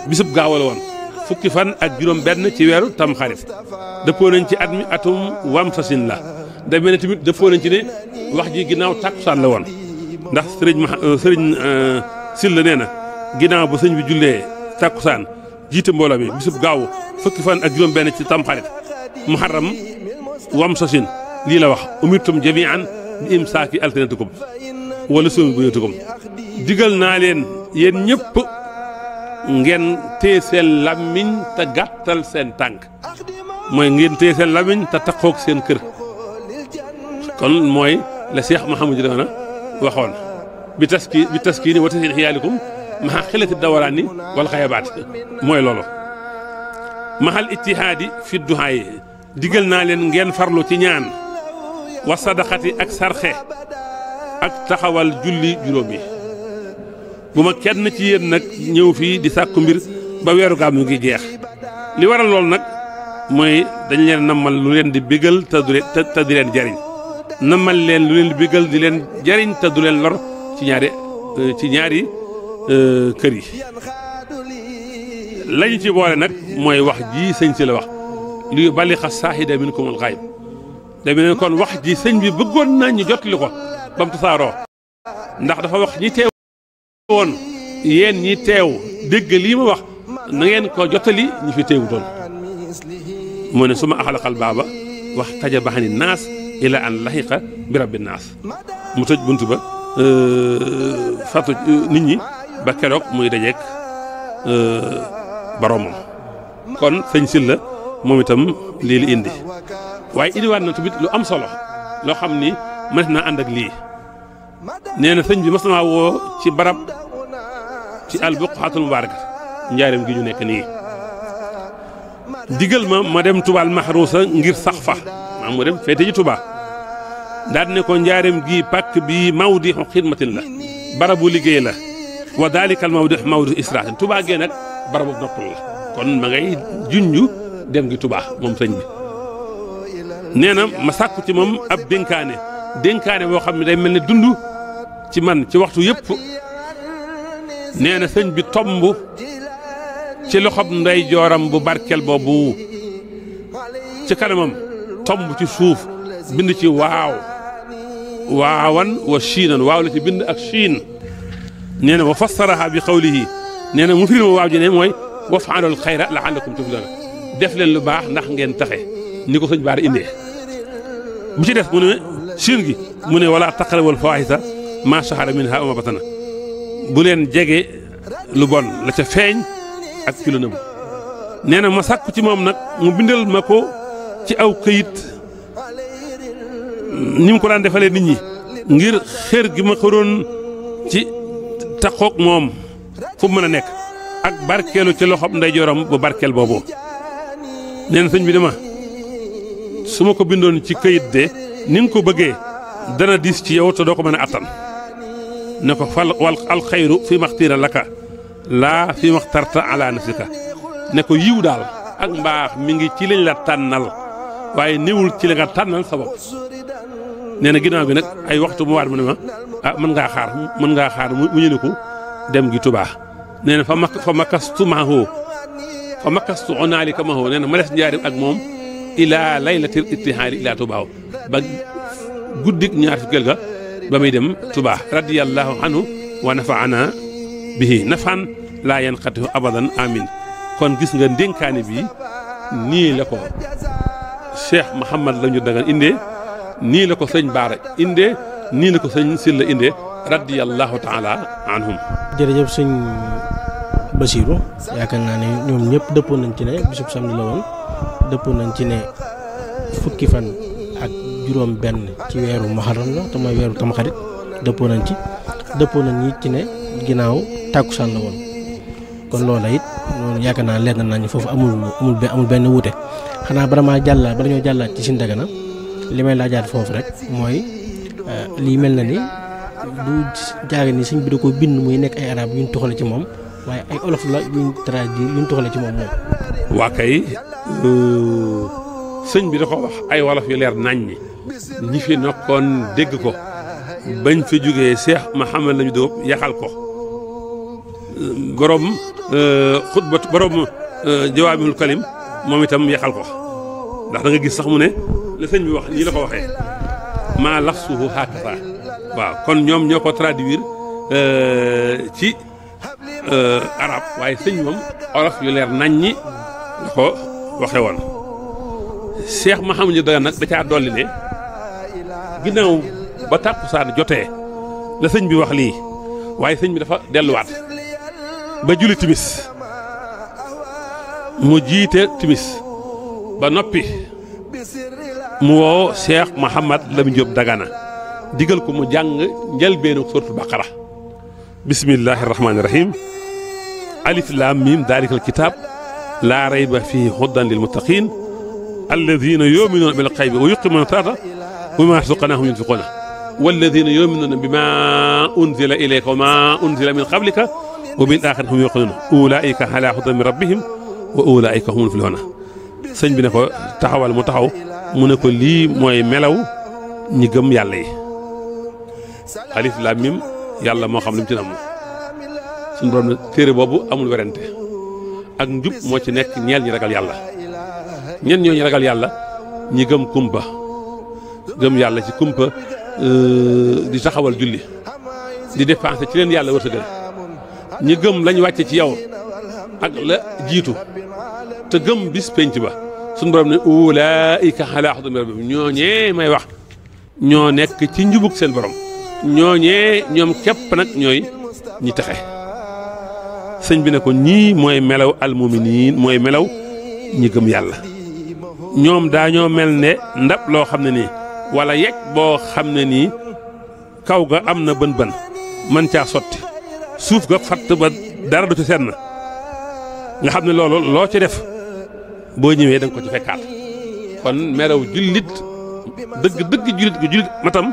bisub gaaw la woon fukki fan ak juróom benn ci weeru tam xarit dëppoo nañ ci at mi atum wam sa sin la day mel ne tamit dëppoo nañ ci ne wax ji ginnaaw tàkkusaan la woon ndax sëriñ Sylla nee na ginnaaw ba sëñ bi jullee tàkkusaan jiite mbooloo mi bisub gaaw fukki fan ak juróom benn ci tam xarit muharram wam sa sin lii la wax umirtum jamian bi imsaaki alsinatikum wala soomi buyutikum digal naa leen yéen ñëpp ngeen téye seen làmmiñ te gàttal seen tànk mooy ngeen téye seen làmmiñ te taqoog seen kër kon mooy la Cheikh Mouhamadou Dana waxoon bi taskiini wa tasxiin xiyaalikum maxa xilati dawaraani wal xayabaat mooy loolu maxal ittihaadi fi duhaay digal naa leen ngeen farlu ci ñaan wa sadaqati ak sarxe ak taxawal julli juróom yi bu ma kenn ci yéen nag ñëw fii di sàkku mbir ba weeru gàmmu ngi jeex li waral loolu nag mooy dañ leen nammal lu leen di bégal te di leen jariñ nammal leen lu leen di bégal di leen jariñ te du leen lor ci ñaari kër yi lañu ci boole nag mooy wax ji sëñ si la wax li balixa saahida minkumul xayb deme ne kon wax ji sëñ bi bëggoon na ñu jotli ko ba mu tasaaroo ndax dafa wax ñi teew woon yéen ñi teew dégg lii ma wax na ngeen ko jottali ñi fi teewutoon moo ne su ma axalaqal baaba wax taja baxani naas ila an laxiqa bi rabbi naas mu tëj bunt ba fatu nit ñi ba keroog muy dajeek boroomam kon sëñ Sylla moom itam lii li indi waaye indiwaat na tamit lu am solo loo xam ni mën naa ànd ak lii nee na sëñ bi mas naa woo ci barab ci al buqaatul mubaaraka njaareem gi ñu nekk nii digal ma dem tubaal maxruusa ngir sax fa maa mu dem feete ji Tuubaa daal ne ko njaareem gi pàkk bi mawdi xidmatin la barabu liggéey la wa daalikal mawdi israatin Tuubaa gee nag barabu noppal la kon ma ngay junju dem gi Tuubaa moom sëñ bi nee na ma sàkku ci moom ab dénkaane boo xam ne day mel ne dund ci man ci waxtu yëpp nee na sëñ bi tomb ci loxob ndey jooram bu barkel boobu ci kanamam tomb ci suuf bind ci waawan wa chiinan waaw la ci bind ak chiin nee na wa fassaraha bi xawlihi nee na mu firi ma waaw ji ne mooy waf'alul xayra la'allakum tuflihun def leen lu baax ndax ngeen taxe ni ko sëñ baara indee bu ci def mu ne chiin gi mu ne wala taqrabul fawaahisa maa shahara minha wa ma batana bu leen jege lu bon la ca feeñ ak ci lu nëbb nee na ma sàkku ci moom nag mu bindal ma ko ci aw këyit ni mu ko daan defalee nit ñi ngir xër gi ma xëroon ci taxoog moom fu mu mën a nekk ak barkeelu ci loxob ndeyjooram bu barkeel boobu nee na sëñ bi dama su ma ko bindoon ci këyit de ni nga ko bëggee dana diis ci yow te doo ko mën a attan ne ko fal wal alxayru fi maxtiira laka laa fi maxtarta ala nafsika ne ko yiw daal ak mbaax mi ngi ci lañ la tànnal waaye néewul ci la nga tànnal sa bopp nee na ginnaaw bi nag ay waxtu mu waat mu ne ma mën ngaa xaar mu ñëne ko dem gi Tuubaa nee na fa makastu maahu fa makastu onaalika maahu nee na ma des njaarim ak moom ilaa laylatil ittihaadi ilaa Tuubaa ba guddik ñaar fukkeel ga ba muy dem Tuubaa radiyallahu anhu wa nafaana bihi nafaan laa yanqatihu abadan amin kon gis nga ndénkaane bi nii la ko Cheikh Mouhamad la ñu dagan indee nii la ko sëñ Baara indee nii la ko sëñ Sylla indee radiyallahu taala anhum jërëjëf sëñ Basiiru yaakaar naa ne ñoom ñëpp dëppoo nañ ci ne bisub samedi la woon dëppoo nañ ci ne fukki fan ak juróom benn ci weeru muharram la te mooy weeru tamxarit dëppoo nañ it ci ne ginnaaw tàkkusaan la woon kon loola it loolu yaakaar naa leer nañu foofu amul benn wuute xanaa bala ñoo jàllaat ci Sine Dagana li may laajaat foofu rek mooy lii mel na ni du jaage ni sëñ bi da ko bind muy nekk ay arab yuñ toxale ci moom waaye ay olof la yuñ traduire yuñ toxale ci moom. waa kay sëñ bi da ko wax ay wolof yu leer naññi ñi fi nokkoon dégg ko bañ fi jógee Cheikh Mahamad lañu dóob yaxal ko borom xutba borom jawaamihul kalim moom itam yaxal ko ndax da nga gis sax mu ne la sëñ bi wax ñi la ko waxee maa lafsuhu hakaza waaw kon ñoom ñoo ko traduire ci arab waaye sëñ moom olof yu leer naññi la ko waxe woon Cheikh Mahamadou Dagana nag da caa dolli ne ginnaaw ba tàkkusaan jotee la sëñ bi wax lii waaye sëñ bi dafa delluwaat ba julli timis mu jiite timis ba noppi mu woo Cheikh Mahamad Lamine Diop Dagana digal ko mu jàng njëlbeenu suuratul Baqara bismillahi rahmaani rahim alif laam miim daalikal kitaab laa rayba fiihi hudan lil muttaqiin alladina yuminuuna bil xaybi wa yuqimuuna salaata wa mimmaa razaqnaahum yunfiquuna walladina yuminuuna bimaa unzila ilayka wa maa unzila min qablika wa bil aaxirati hum yuuqinuun ulaa'ika alaa hudan min rabbihim wa ulaa'ika humul muflihuun sëñ bi ne ko taxawal mu taxaw mu ne ko lii mooy melaw ñi gëm yàlla yi alif laam miim yàlla moo xam li mu ci nam suñu borom ne téere boobu amul werante ak njub moo ci nekk ñeel ñi ragal yàlla ñen ñoo ñi ragal yàlla ñi gëm kumpa gëm yàlla ci kumpa di taxawal julli di dépenser ci leen yàlla wërsëgal ñi gëm lañ wàcce ci yow ak la jiitu te gëm bis penc ba suñu borom ne ulaa'ika alaa hudan min rabbihim ñooñee may wax ñoo nekk ci njubug seen borom ñooñee ñoom képp nag ñooy ñi texe sëñ bi ne ko ñii mooy melaw almuminiin mooy melaw ñi gëm yàlla ñoom daañoo mel ne ndab loo xam ne nii wala yegg boo xam ne nii kaw ga am na bën bën mën caa sotti suuf ga fatt ba dara du ci senn nga xam ne loolu loo ci def boo ñëwee da nga ko ci fekkaat kon melaw jullit dëgg jullit gu jullit matam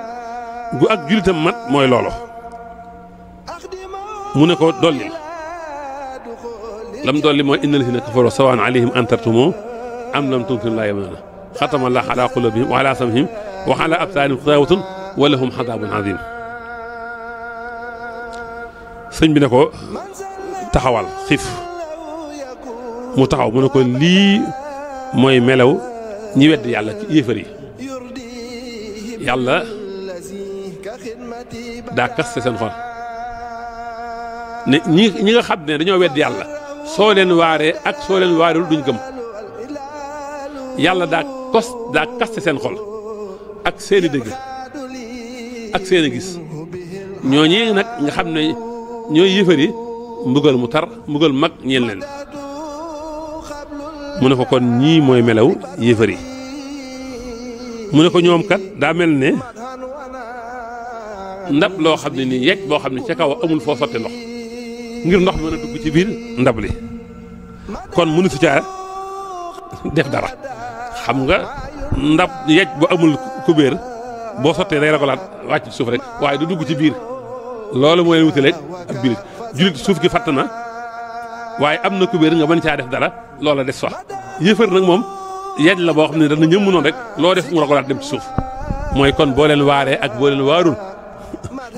gu ak jullitam mat mooy loolu mu ne ko dolli lam dolli mooy inna llaziina kafaroo sawaan alayhim anzartumuuhum am lam tunzirhum laa yu'minuun xatama llaahu alaa quluubihim wa alaa sam'ihim wa alaa absaarihim gishaawatun wa lahum azaabun aziim sëñ bi ne ko taxawal xiif mu taxaw mu ne ko lii mooy melaw ñi wedd yàlla ci yéefar yi yàlla daa kaste seen xol ne ñi nga xam ne dañoo wedd yàlla soo leen waaree ak soo leen waarul duñ gëm yàlla daa kaste seen xol ak seeni dëgg ak seeni gis ñooñi nag nga xam ne ñooy yéefar yi mbugal mu tar mbugal mag ñeel leen mu ne ko kon ñii mooy melaw yéefar yi mu ne ko ñoom kat daa mel ne ndab loo xam ne nii yegg boo xam ne ca kaw amul foo sotti ndox ngir ndox mën a dugg ci biir ndab li kon mënu fi caa def dara xam nga ndab yegg bu amul kubéer boo sottee day ragalaat wàcc ci suuf rek waaye du dugg ci biir loolu mooy leen wutaleeg ak biir jullit suuf gi fatt na waaye am na kubéer nga mën caa def dara loola des fa yëfër nag moom yegg la boo xam ne dana ñëmm noonu rek loo def mu ragalaat dem ci suuf mooy kon boo leen waaree ak boo leen waarul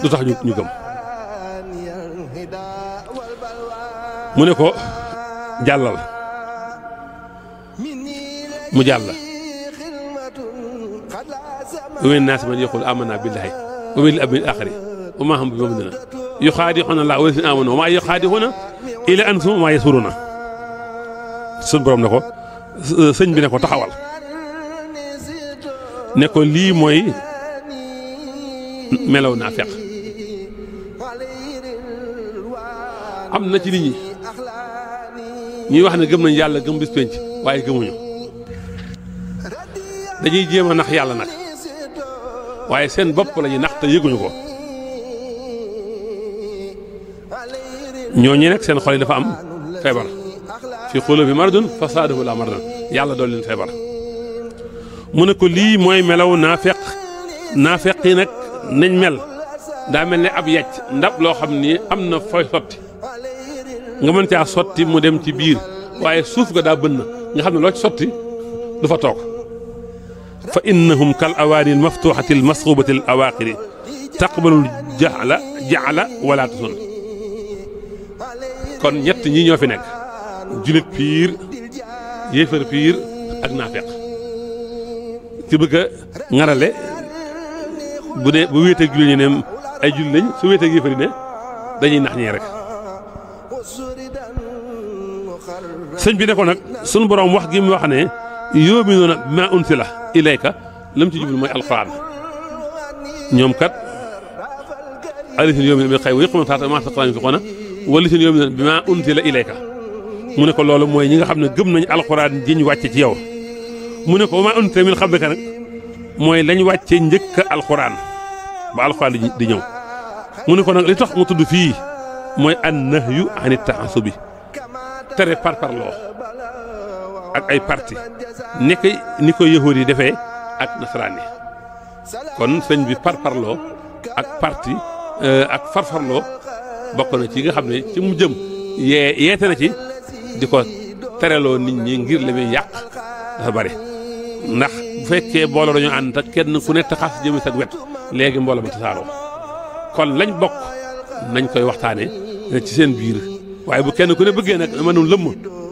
du tax ñu gëm mu ne ko jàllal mu jàll wa min naasi man yaqulu amanna billahi wa bil yawmil aaxiri wa maa hum bi mu'miniin yuxaadi'uuna llaaha wallaziina aamanuu wa maa yuxaadi'uuna illaa anfusahum wa maa yash'uruun suñ borom ne ko sëñ bi ne ko taxawal ne ko lii mooy melaw naafeq am na ci nit ñi ñuy wax ne gëm nañ yàlla gëm bis penc waaye gëmuñu dañuy jéem a nax yàlla nag waaye seen bopp la ñuy nax te yëguñu ko ñooñu nag seen xol yi dafa am feebar fi qulubi maradun fasaadahu la maradan yàlla dool leen feebar mu ne ko lii mooy melaw naafeq yi nag nañ mel daa mel ne ab yàcc ndab loo xam ni am na fooy sotti nga mën caa sotti mu dem ci biir waaye suuf ga daa bënn nga xam ne loo ci sotti du fa toog fa innahum kal awaani al maftuxati al masxubati al awaaqiri taqbalul jaala wala tusun kon ñett ñi ñoo fi nekk julit piir yéefar piir ak naafeq ci bëgg a ŋarale bu wéeteeg jullit ñi ne ay jullit lañ su wéeteeg yéefar yi ne dañuy nax ñee rek sëñ bi ne ko nag sunu borom wax gi mu wax ne yu'minuuna bimaa unsila ilayka lam ci jublu mooy alxuraan ñoom kat allaziina yu'minuuna bil ghaybi wa yuqiimuuna salaata wa mimmaa razaqnaahum yunfiquuna wallaziina yu'minuuna bimaa unsila ilayka mu ne ko loolu mooy ñi nga xam ne gëm nañu alxuraan ji ñu wàcce ci yow mu ne ko wa maa unsila min qablika nag mooy lañ wàcce njëkk alxuraan ba alxuraan di ñëw mu ne ko nag li tax mu tudd fii mooy an nahyu ani taassubi tere parparloo ak ay parti ni ko yahuud yi defee ak nasaraan yi kon sëñ bi parparloo ak parti ak farfarloo bokk na ci nga xam ne ci mu jëm yeete na ci di ko tereloo nit ñi ngir li muy yàq dafa bari ndax bu fekkee mbooloo dañoo ànd te kenn ku ne taxas jëme sa wet léegi mbooloo ma tasaaroo kon lañ bokk nañ koy waxtaane ci seen biir waaye bu kenn ku ne bëggee nag mënul lëmm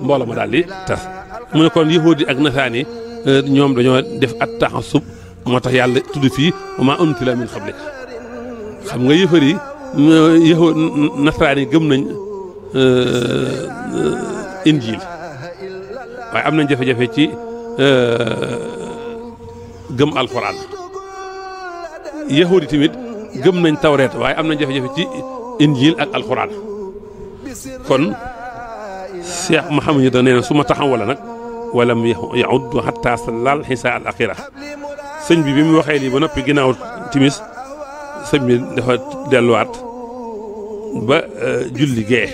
mbooloo ma daal di tas mu ne kon yahuudi ak nasaan yi ñoom dañoo def at taxasub moo tax yàlla tudd fii wa maa unsila min qablik xam nga yëfar yi yahuud nasaraan yi gëm nañ injiil waaye am nañ jafe-jafe ci gëm alxuraan yahuudi tamit gëm nañ tawreet waaye am nañ jafe-jafe ci injiil ak alxuraan kon Cheikh Mouhamadou da nee na su ma taxaw wala nag walam yaud xatta sallal xisaa al axira sëñ bi mu waxee lii ba noppi ginnaaw timis sëñ bi dafa delluwaat ba julli gee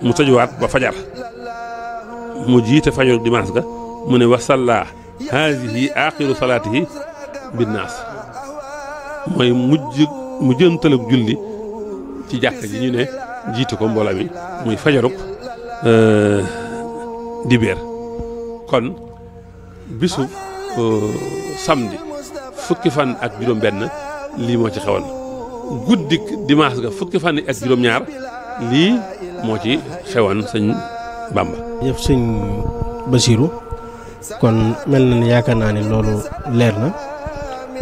mu tëjuwaat ba fajar mu jiite fajar dimanche ga mu ne wa salla haadihi axiru salaatihi binnaas mooy mujjantalug julli ci jàkka ji ñu ne jiite ko mbooloo mi muy fajaruk dibeer kon bisu samedi fukki fan ak juróom benn lii moo ci xewoon guddik dimanche ga fukki fan ak juróom ñaar lii moo ci xewoon sëñ Bamba jëf sëñ Basiru kon mel na ni yaakaar naa ne loolu leer na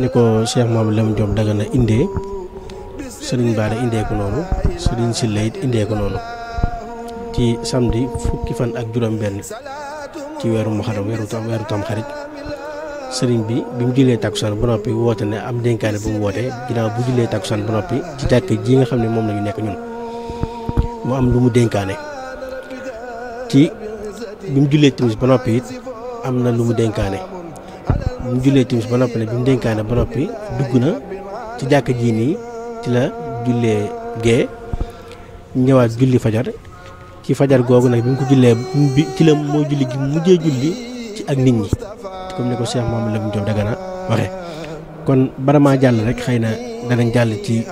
ni ko Cheikh Mamadou Lamine Diop Dagana indee sëriñ Bara indee ko noonu sëriñ Silla it indee ko noonu ci samedi fukki fan ak juróom benn ci weeru Muharram weeru tam xarit sëriñ bi mu jullee takkusaan ba noppi woote ne am dénkaane bu mu wootee ginnaaw bu jullee takkusaan ba noppi ci jàkk ji nga xam ne moom la ñu nekk ñun mu am lu mu dénkaane ci bi mu jullee timis ba noppi it am na lu mu dénkaane bi mu jullee timis ba noppi ne bi mu dénkaane ba noppi dugg na ci jàkk ji nii ci la jullee gee ñëwaat julli fajar ci fajar googu nag bi mu ko jullee ci la mooy julli gi mujjee julli ci ak nit ñi comme ni ko Cheikh Mamadou Lamine Diop Dagana waxe kon baramaa jàll rek xëy na danañ jàll ci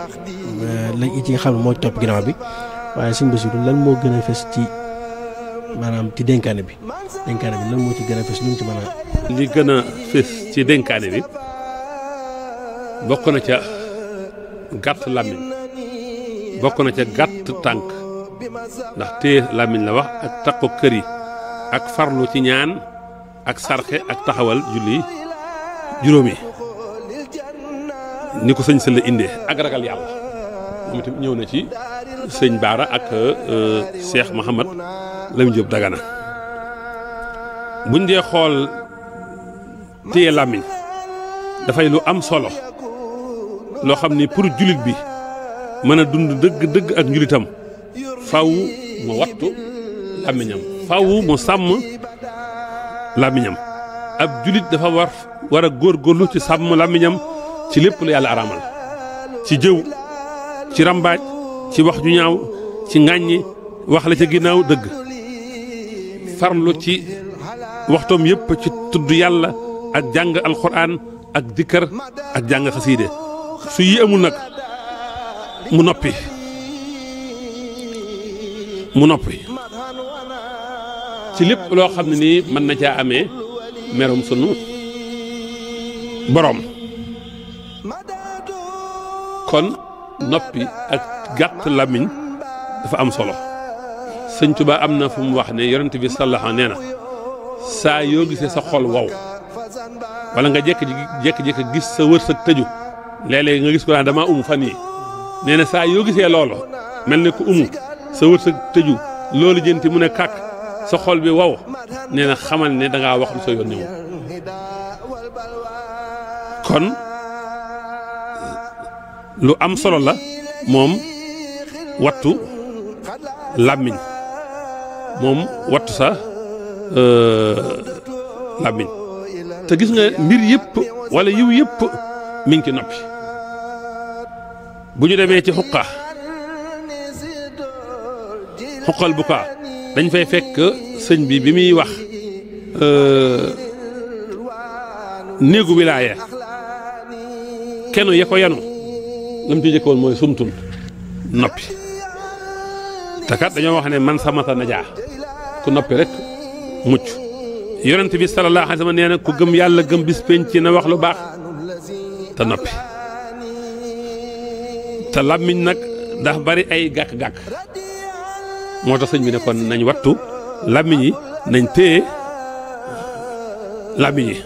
la ci nga xam ne moo topp ginnaaw bi waaye sëñ Bassirou lan moo gën a fës ci maanaam ci dénkaane bi lan moo ci gën a fës lu mu ci mën a li gën a fës ci dénkaane bi bokk na ca gàtt làmmiñ bokk na ca gàtt tànk ndax téye làmmiñ la wax ak takku kër yi ak farlu ci ñaan ak sarxe ak taxawal julli juróomi ni ko sëñ Sall indee ak ragal yàlla moom itam ñëw na ci sëñ Baara ak Cheikh Mouhamadou Lamine Diop Dagana buñ dee xool téye làmmiñ dafay lu am solo loo xam ni pour jullit bi mën a dund dëgg ak njullitam faw mu wattu làmmiñam faw mu sàmm làmmiñam ab jullit dafa war a góorgóorlu ci sàmm làmmiñam ci lépp lu yàlla araamal ci jëw ci rambaaj ci wax ju ñaaw ci ŋàññi wax la ca ginnaaw dëgg farlu ci waxtoom yépp ci tudd yàlla ak jàng alxuraan ak dikkar ak jàng xasiide su yi amul nag mu noppi ci lépp loo xam ne nii mën na caa amee merum sunu boroom kon noppi ak gàtt làmmiñ dafa am solo sëñ Tuubaa am na fu mu wax ne yonent bi sallallahu nee na saa yoo gisee sa xol wow wala nga jékki-jékki gis sa wërsëg tëju léeg-léeg nga gis ko naan damaa umu fan yi nee na saa yoo gisee loolu mel ne ku umu sa wërsëg tëju loolu jënti mu ne kàkk sa xol bi wow nee na xamal ne dangaa wax lu sa yoon ñëw kon lu am solo la moom wattu làmmiñ moom wattu sa làmmiñ te gis nga mbir yëpp wala yiw yëpp mi ngi ci noppi bu ñu demee ci xuqal bu kaa dañ fay fekk sëñ bi muy wax néegu wilaaya kenu ya ko yanu lam ci jëkkoon mooy sumtun noppi te kat dañoo wax ne man samata najaa ku noppi rek mucc yonent bi sallallahu alayhi wa sallam nee na ku gëm yàlla gëm bis penc na wax lu baax te noppi te làmmiñ nag ndax bari ay gàkk-gàkk moo tax sëñ bi ne kon nañ wattu làmmiñ yi nañ téye làmmiñ yi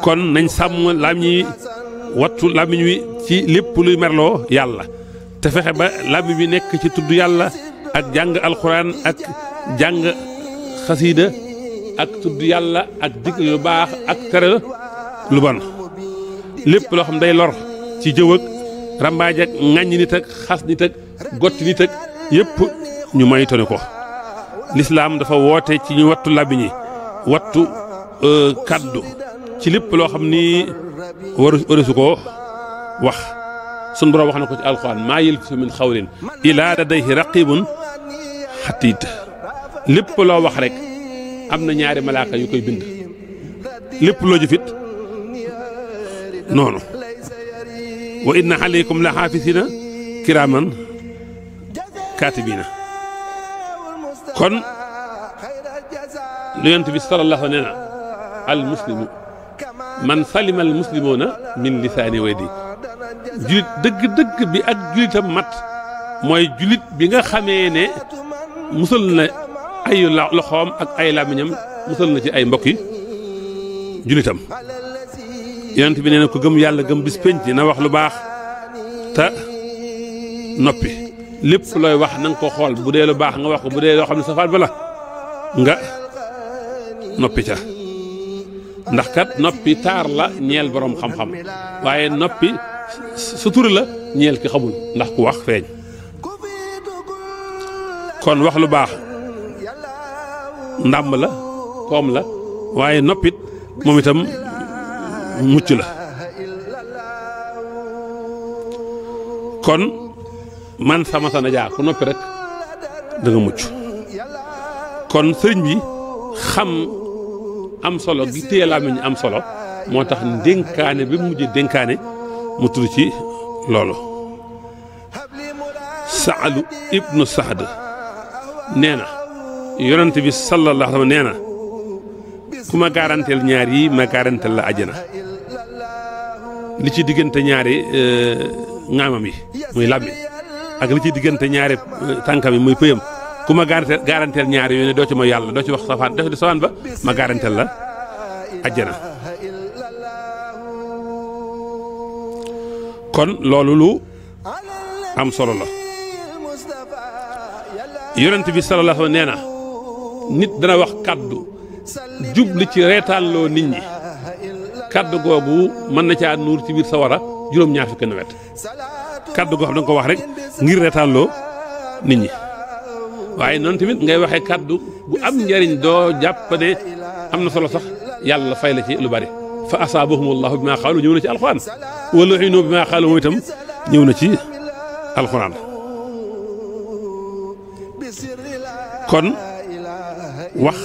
kon nañ sàmm làmmiñ yi wattu làmmiñ wi ci lépp luy merloo yàlla te fexe ba làmmiñ bi nekk ci tudd yàlla ak jàng alxuraan ak jàng xasiida ak tudd yàlla ak digle lu baax ak tere lu bon lépp loo xam day lor ci jëw ak rambaaj ak ŋàññ nit ak xas nit ak gotti nit ak yépp ñu moytoni ko lislaam dafa woote ci ñu wattu làmmiñ yi wattu kaddu ci lépp loo xam ni warusu ko wax sun borom wax na ko ci alxuraan maa yalfizu min xawlin illaa ladayhi raqibun xatiid lépp loo wax rek am na ñaari malaaka yu koy bind lépp loo jëfit noonu wa inna aleykum la xaafisina kiraaman kaatibiina kon lu yonent bi sallallahu nee na al muslimu man salima al muslimuuna min lisaani wa yadi julit dëgg-dëgg bi ak julitam mat mooy julit bi nga xamee ne musal na ay loxoom ak ay làmmiñam musal na ci ay mbokki julitam yonent bi nee na ko gëm yàlla gëm bis penc na wax lu baax te noppi lépp looy wax na nga ko xool bu dee lu baax nga wax ko bu dee loo xam ne safaan ba la nga noppi ca ndax kat noppi taar la ñeel boroom xam-xam waaye noppi sutura la ñeel ki xamul ndax ku wax feeñ kon wax lu baax ndàmb la koom la waaye noppit moom itam mucc la kon man sama sa najaa ku noppi rek da nga mucc kon sëriñ bi xam am solo gi téye làmmiñ am solo moo tax dénkaane bi mu mujj dénkaane mu tudd ci loolu Saalu ibnu Saad nee na yonent bi sallallahu alayhi wa sallam nee na ku ma garanteel ñaar yi ma garanteel la àjjana li ci diggante ñaari ŋaamam yi muy làmmiñ ak li ci diggante ñaari tànkam yi muy pëyam ku ma garanteel ñaari yooyu ne doo ci ma yàlla doo ci wax safaan def di safaan ba ma garanteel la àjjana kon loolu lu am solo la yonent bi sallallahu alayhi wa sallam nee na nit dana wax kaddu jubli ci reetaanloo nit ñi kaddu googu mën na caa nuur ci biir sawara juróom-ñaar fukki nawet kaddu goo xam da nga ko wax rek ngir reetaanloo nit ñi waaye noonu tamit ngay waxee kaddu bu am njariñ doo jàpp ne am na solo sax yàlla fay la ci lu bari fa asaabahum allahu bi maa xaalu ñëw na ci alxuraan wala xinoo bi maa xaalu mooy itam ñëw na ci alxuraan kon wax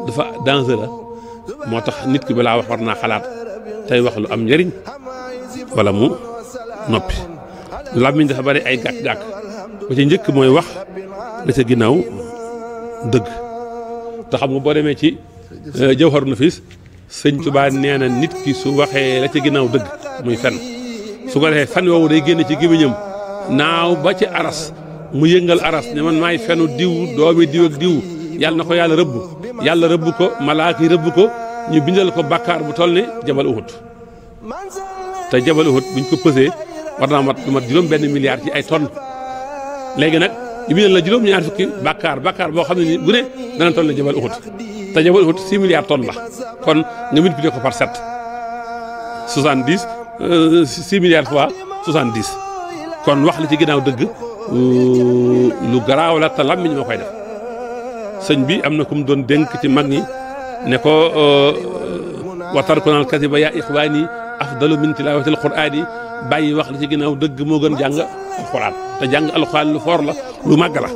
dafa dangereux moo tax nit ki balaa wax war naa xalaat tey wax lu am njëriñ wala mu noppi làmmiñ dafa bari ay gàkk-gàkk ba ci njëkk mooy wax la ca ginnaaw dëgg te xam nga boo demee ci Jawharu Nafis sëñ Tuubaa nee na nit ki su waxee la ca ginnaaw dëgg muy fen su ko defee fen woowu day génn ci gémmiñam naaw ba ci aras mu yëngal aras ne man maay fenu diw doomi diw ak diw yàlla na ko yàlla rëbb ko malaaka yi rëbb ko ñu bindal ko bàkkaar bu toll ne jabal Uhud te jabal Uhud buñ ko pësee war naa mat lu mat juróom benn milliard ci ay tonnes léegi nag ñu bindal la juróom ñaar fukki bàkkaar boo xam ne ni bu ne dana toll ne jabal Uhud te jabal Uhud 6 milliards tonnes la kon nga multiplier ko par 7 70 6 milliards fois 70 kon wax li ci ginnaaw dëgg lu garaaw la te làmmiñ moo koy def sëñ bi am na ku mu doon dénk ci mag ñi ne ko wa tarkunal kasiba yaa ixwaani afdalu min tilaawatil quraani bàyyi wax li ci ginnaaw dëgg moo gën jàng alxuraan te jàng alxuraan lu foor la lu màgg la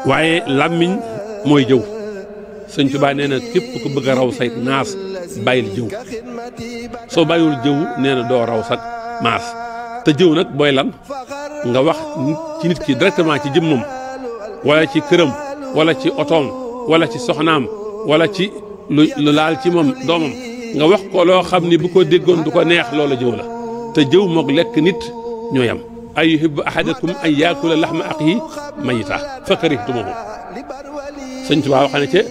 waaye làmmiñ mooy jëw sëñ Tuubaa nee na képp ku bëgg a raw say naas bàyyil jëw soo bàyyiwul jëw nee na doo raw sak maas te jëw nag booy lan nga wax ci nit ki directement ci jëmmam wala ci këram wala ci otoom wala ci soxnaam wala ci lu laal ci moom doomam nga wax ko loo xam ni bu ko déggoon du ko neex loola jëw la te jëw moog lekk nit ñoo yam ay yuhibbu ahadakum an yaakula laxma axiihi mayita fa karihtumuhu sëñ Tuubaa wax na ca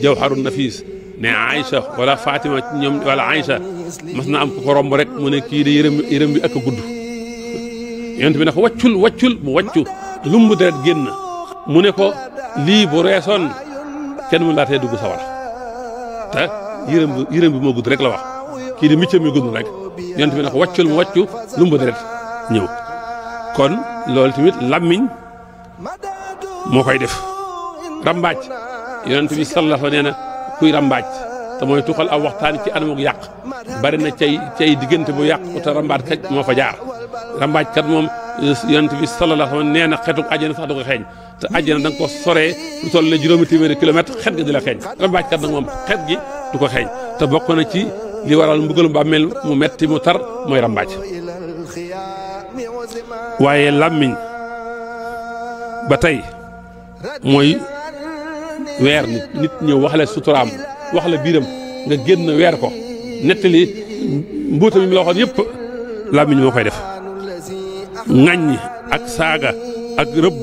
Jawharu Nafis ne Aïcha wala Fatima ñoom wala Aïcha mas na am ku ko romb rek mu ne kii de yërëm bi ak a gudd yonent bi ne ko waccul mu waccu lumbu deret génn mu ne ko lii bu reesoon kenn mu laatee dugg sawara te yërëm bi moo gudd rek la wax kii di miccam mi gudd rek yonent bi ne ko waccul mu waccu lumbu deret ñëw kon loolu tamit làmmiñ moo koy def rambaaj yonent bi sallallahu nee na kuy rambaaj te mooy tuxal aw waxtaan ci anamuk yàq bari na cay diggante bu yàq te rambaaj kat moo fa jaar rambaaj kat moom yonent bi sallallahu nee na xetuk àjjana sax du ko xeeñ te àjjana da nga ko soree lu toll ne juróomi téeméeri kilomètre xet ga di la xeeñ rambaaj kat nag moom xet gi du ko xeeñ te bokk na ci li waral mbugalum bàmmeel mu metti mu tar mooy rambaaj waaye làmmiñ ba tey mooy weer nit ñëw wax la suturaam wax la biiram nga génn weer ko nettali mbuutam mi la waxoon yëpp làmmiñ moo koy def ŋàññi ak saaga ak rëbb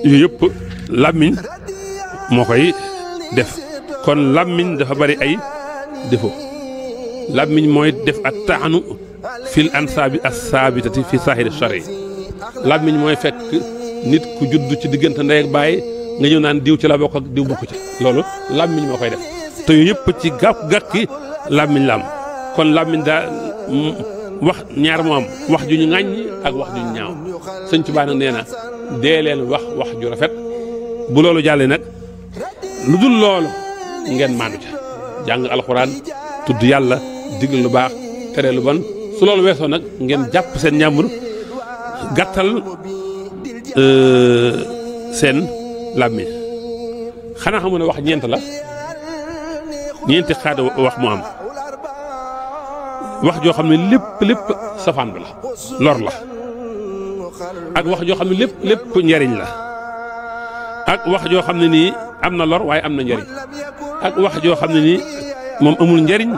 yooyu yëpp làmmiñ moo koy def kon làmmiñ dafa bari ay défaut làmmiñ mooy def at taanu fil ansaabi as-saabitati fi saahiri shari làmmiñ mooy fekk nit ku judd ci diggante ndey ak baay nga ñëw naan diw ci la bokk ak diw bokk ci loolu làmmiñ moo koy def te yooyu yëpp ci gàkki làmmiñ la am kon làmmiñ daa wax ñaar moo am wax ju ñu ŋàññi ak wax ju ñu ñaaw sëñ Tuubaa nag nee na dee leen wax ju rafet bu loolu jàllee nag lu dul loolu ngeen maandu ca jàng alxuraan tudd yàlla digle lu baax tere lu bon su loolu weesoo nag ngeen jàpp seen ñàmbur gàttal seen làmmiñ xanaa xamu ne wax ñeent la ñeenti xaada wax mu am wax joo xam ne lépp safaan bi la lor la ak wax joo xam ne lépp njariñ la ak wax joo xam ne nii am na lor waaye am na njariñ ak wax joo xam ne nii moom amul njariñ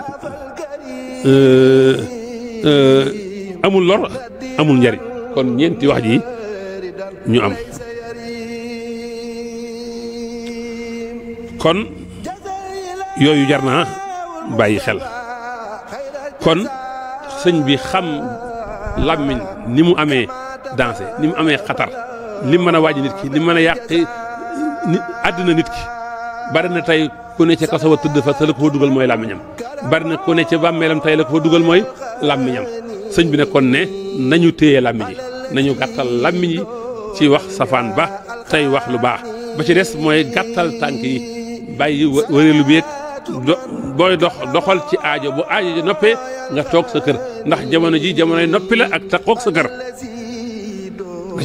amul lor amul njariñ kon ñeenti wax ji ñu am kon yooyu jar naa bàyyi xel kon sëñ bi xam làmmiñ ni mu amee dansé ni mu amee xatar li mën a wàññi nit ki ni mën a yàq àddina nit ki bari na tey ku ne ca kaso wa tëdd fa te la ko fa dugal mooy làmmiñam bari na ku ne ca bàmmeelam tey la ko fa dugal mooy làmmiñam sëñ bi ne kon ne nañu téye làmmiñ yi nañu gàttal làmmiñ yi ci wax safaan ba tey wax lu baax ba ci des mooy gàttal tànk yi bàyyi wëreelu bi booy doxal ci aajo bu aajo ji noppee nga toog sa kër ndax jamono ji jamonoy noppi la ak taxoog sa kër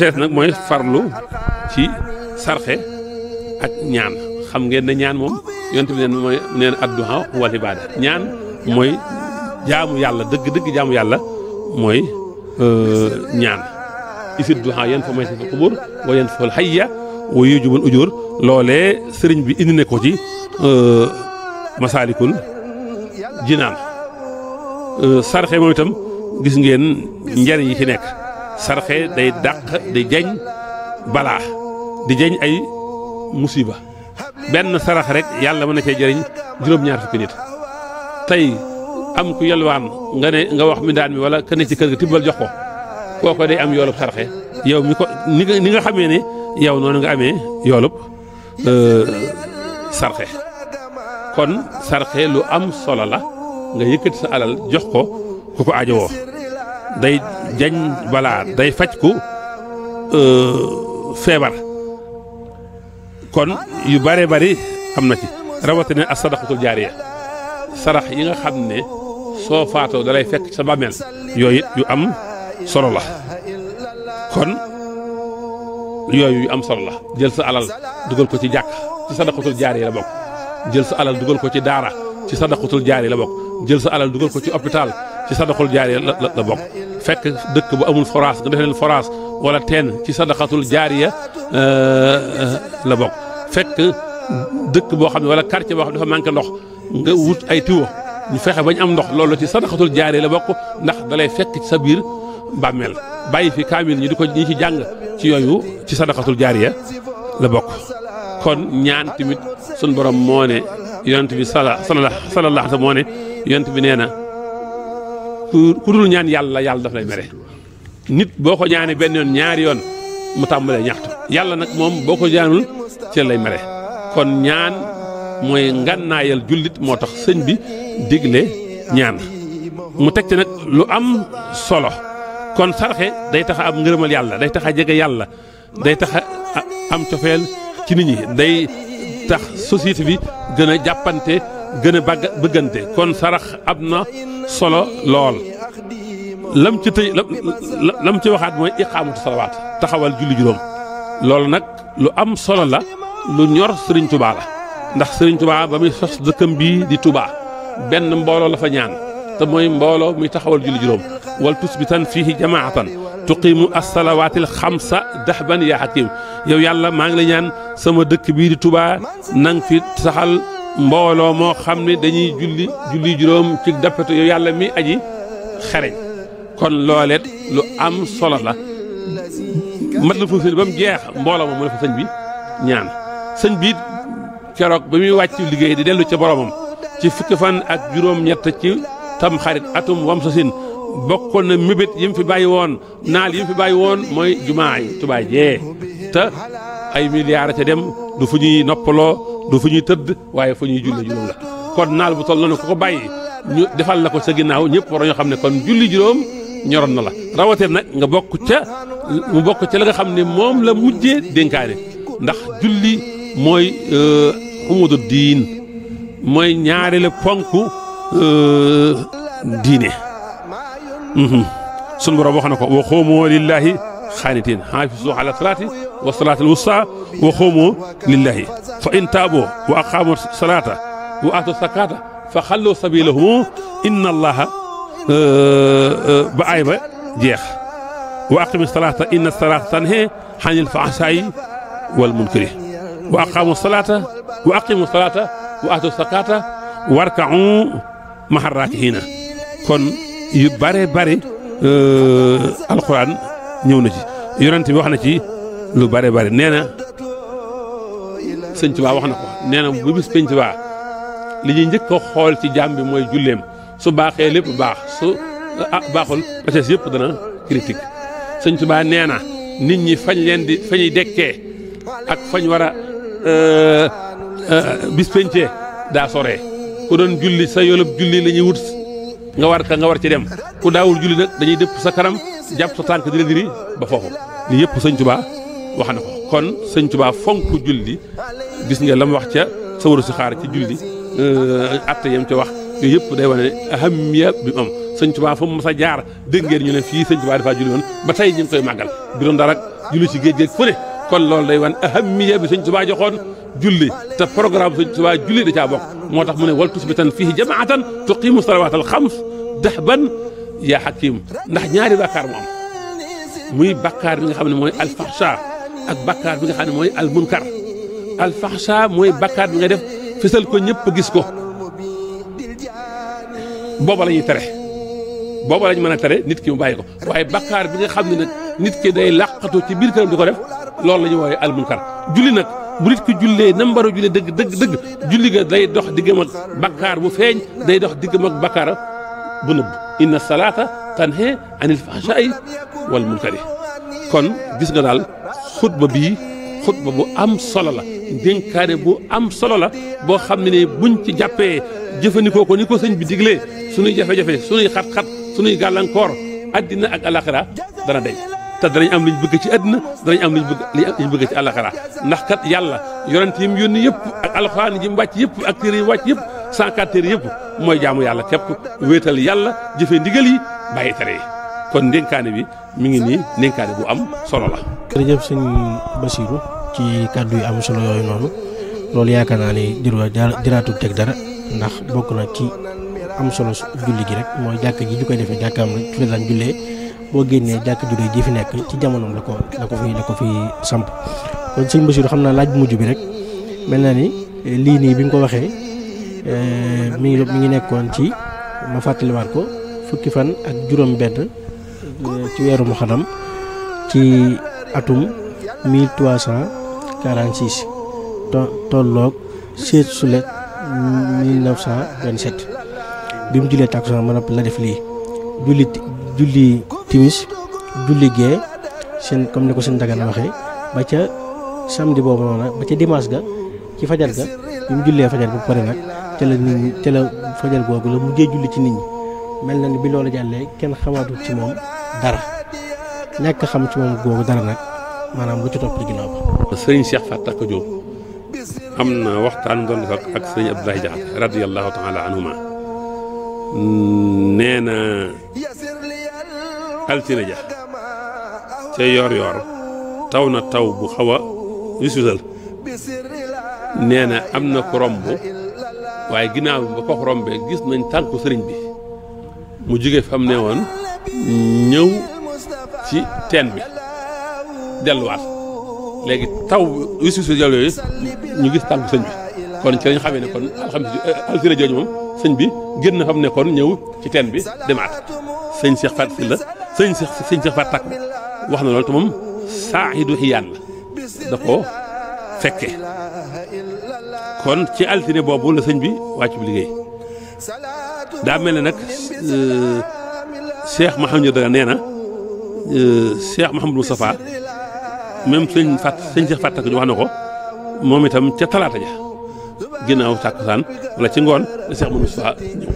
la nag mooy farlu ci sarxe ak ñaan xam ngeen ne ñaan moom yonent bi mooy neen adduha wal ibaada ñaan mooy jaamu yàlla dëgg-dëgg jaamu yàlla mooy ñaan isid duha yan fa may si fa xubur wa yan fal hayya wa yujubul ujur loolee sëriñ bi indi ne ko ci masaalikul jinaan sarxe moom itam gis ngeen njariñ yi ci nekk sarxe day dàq di jañ balaa di jañ ay musiba benn sarax rek yàlla mën na cee jëriñ juróom-ñaar fukki nit tey am ku yelwaan nga ne nga wax mi daan mi wala ka ne ci kër ga tibbal jox ko kooko day am yoolub sarxe yow mi ko ni nga xamee ne yow noonu nga amee yoolub sarxe kon sarxe lu am solo la nga yëkkati sa alal jox ko ku ko aajowoo day jañ balaa day faj ku feebar kon yu bare bari am na ci rawatina as sadaqatul jaariya sarax yi nga xam ne soo faatoo dalay fekk sa bàmmeel yooyu it yu am solo la kon yooyu yu am solo la jël sa alal dugal ko ci jàkk ci sadaqatul jaariya la bokk jël sa alal dugal ko ci daara ci sadaqatul jaariya la bokk jël sa alal dugal ko ci hôpital ci sadaqatul jaariya la bokk fekk dëkk bu amul forage nga def leen forage wala teen ci sadaqatul jaariya la bokk fekk dëkk boo xam ne wala quartier boo xam ne dafa manqué ndox nga wut ay tiwo ñu fexe bañ am ndox loolu ci sadaqatul jaariya la bokk ndax dalay fekk ci sa biir bàmmeel bàyyi fi kaamil ñi di ko ñi ci jàng ci yooyu ci sadaqatul jaariya la bokk kon ñaan tamit sun borom moo ne yonent bi sallallahu alayhi wa sallam moo ne yonent bi nee na ku dul ñaan yàlla daf lay mere nit boo ko ñaanee benn yoon ñaari yoon mu tàmbalee ñaxtu yàlla nag moom boo ko ñaanul ci lay mere kon ñaan mooy ngànnaayal jullit moo tax sëñ bi digle ñaan mu teg ci nag lu am solo kon sarxe day tax a am ngërëmal yàlla day tax a jege yàlla day tax a am cofeel ci nit ñi day tax société bi gën a jàppante gën a bëggante kon sarax am na solo lool lam ci tëj lam ci waxaat mooy iqaamatu salawaat taxawal julli juróom loolu nag lu am solo la lu ñor Serigne Touba la ndax Serigne Touba ba muy sos dëkkam bii di Touba benn mbooloo la fa ñaan te mooy mbooloo muy taxawal julli juróom wal tusbitan fiihi jamaatan tuqimu as-salawaatil xamsa dahban yaa hakim yow yàlla maa ngi la ñaan sama dëkk bii di Touba nang fi saxal mbooloo moo xam ne dañuy julli juróom ci dappatu yow yàlla mi aji xereñ kon looleet lu am solo la mat la foofu ba mu jeex mbooloo moom mu ne fa sëñ bi ñaan sëñ bi keroog ba muy wàcc liggéey di dellu ca boromam ci fukki fan ak juróom-ñett ci tam xarit atum wam sa sin bokkoon na mébét yi mu fi bàyyi woon naal yi mu fi bàyyi woon mooy jumaa yi Tuubaa jee te ay milliards ca dem du fu ñuy noppaloo du fu ñuy tëdd waaye fu ñuy julli juróom la kon naal bu toll noonu ko ko bàyyi ñu defal la ko sa ginnaaw ñëpp war nañoo xam ne kon julli juróom ñoroon na la rawatee nag nga bokk ca mu bokk ca la nga xam ne moom la mujjee dénkaane ndax julli mooy umudu diin mooy ñaareelu ponk diine sunu borom wax na ko wa xoomoo lillahi xaanitiin xaafisu ala salaati wa salaatil wusta wa xoomoo lillahi fa in taaboo wa aqaamu salaata wa aatu zakaata fa xallu sabilahum inna allaha ba ay ba jeex wa aqimi salaata inna salaata tanhe xanil fahsaayi wal munkari wa aqaamu salaata wa aqimu salaata wa aatu zakaata warka'u ma'a raaki'iina kon yu bare bare alquran ñëw na ci yonent bi wax na ci lu bare bare nee na sëñ Tuubaa wax na ko nee na bu bis penc baa li ñuy njëkk a xool ci jaam bi mooy julleem su baaxee lépp baax su baaxul peut-être yëpp dana critique sëñ Tuubaa nee na nit ñi fañ ñuy dekkee ak fañ war a bis pencee daa soree ku doon julli sa yoolub julli la ñuy wut nga war ci dem ku daawul julli nag dañuy dëpp sa kanam jàpp sa tànk di la diri ba foofu li yëpp sëñ Tuubaa wax na ko kon sëñ Tuubaa fonk julli gis nga la mu wax ca sawaru si xaar ci julli atte yam ci wax yooyu yëpp day wane ahamiya bi mu am sëñ Tuubaa fu mu mas a jaar dégg ngeen ñu ne fii sëñ Tuubaa dafaa julli woon ba tey ñu ngi koy màggal bi doon dara julli ci géej géej fu ne kon loolu day wan ahamiya bi sëñ Tuubaa joxoon julli te programme sëñ Tuubaa julli da caa bokk moo tax mu ne wal tusbitan fiihi jamaatan tuqimu salawaatal xams dahban yaa hakim ndax ñaari bàkkaar mu am muy bàkkaar bi nga xam ne mooy alfaxsha ak bàkkaar bi nga xam ne mooy almunkar alfaxsha mooy bàkkaar bi nga def fësal ko ñëpp gis ko booba la ñuy tere booba lañ mën a tere nit ki mu bàyyi ko waaye bàkkaar bi nga xam ne nag nit ki day làqatu ci biir këram di ko def loolu la ñuy wooye almunkar julli nag bu nit ki jullee nam war a jullee dëgg julli ga day dox diggam ak bàkkaar bu feeñ day dox diggam ak bàkkaar bu nëbb inna salaata tanha anil fahshaai wal munkari kon gis nga daal xutba bii xutba bu am solo la dénkaane bu am solo la boo xam ne buñ ci jàppee jëfandikoo ko ni ko sëñ bi diglee suñuy jafe-jafe suñuy xat-xat suñuy gàllankoor addina ak alaxira dana deñ te danañ am liñ bëgg ci addina danañ am liñ bëgg ci alaxira ndax kat yàlla yonent yi mu yónni yëpp ak alxuraan yi mu wàcc yëpp ak téere yi mu wàcc yëpp 104 téere yëpp mooy jaamu yàlla képp wéetal yàlla jëfe ndigal yi bàyyi tere yi kon ndénkaane bi mi ngi nii ndénkaane bu am solo la. jërëjëf sëñ Bassirou ci kàddu yu am solo yooyu noonu loolu yaakaar naa ni jëraatul teg dara ndax bokk na ci am solo julli gi rek mooy jàkk ji ñu koy defee jàkkaam rek fi la daan jullee boo génnee jàkk ju ji fi nekk ci jamonoom la ko fi samp kon sëñ Bassirou xam naa laaj bu mujj bi rek mel na ni lii nii bi nga ko waxee mi ngi nekkoon ci ma fàttaliwaat ko fukki fan ak juróom benn ci weeru Muharram ci atum 1346 tolloog 16 juillet 1927 bi mu jullee takkusaan ma la def lii julli timis julli gee seen comme ni ko seen Dagana waxee ba ca samedi boobu noonu ba ca dimanche ga ci fajar ga bi mu jullee fajar bu pare nag ca la fajar googu la mujjee julli ci nit ñi mel na ni bi loolu jàllee kenn xamaatul ci moom dara ñàkk xam ci moom googu dara nag maanaam lu ci topp ci ginnaaw ba. sëriñ Cheikh Fatak Diop am na waxtaan doon def ak sëriñ Abdoulaye Diakhaté radiyallahu taala anhuma nee na altine ja ca yor taw na taw bu xaw a wisuusal nee na am na ko romb waaye ginnaaw ba ko rombee gis nañ tànku sëriñ bi mu jóge fam ne woon ñëw ci teen bi delluwaat léegi taw wisuusal yooyu ñu gis tànku sëñ bi kon ci lañ xamee ne kon altine jooju moom sëñ bi génn fam ne kon ñëw ci teen bi demaat sëñ Cheikh Fatou Sylla sëñ Cheikh Fatou Takk wax na loolu te moom saahidu xiyaan la da ko fekke kon ci altine boobu la sëñ bi wàccu bi liggéey daa mel ne nag Cheikh Mouhamadou Daga nee na Cheikh Mouhamadou Moustapha même sëñ Cheikh Fatou Takk wax na ko moom itam ca talaata ja ginnaaw tàkkusaan wala ci ngoon la Cheikh Mouhamadou Moustapha ñëw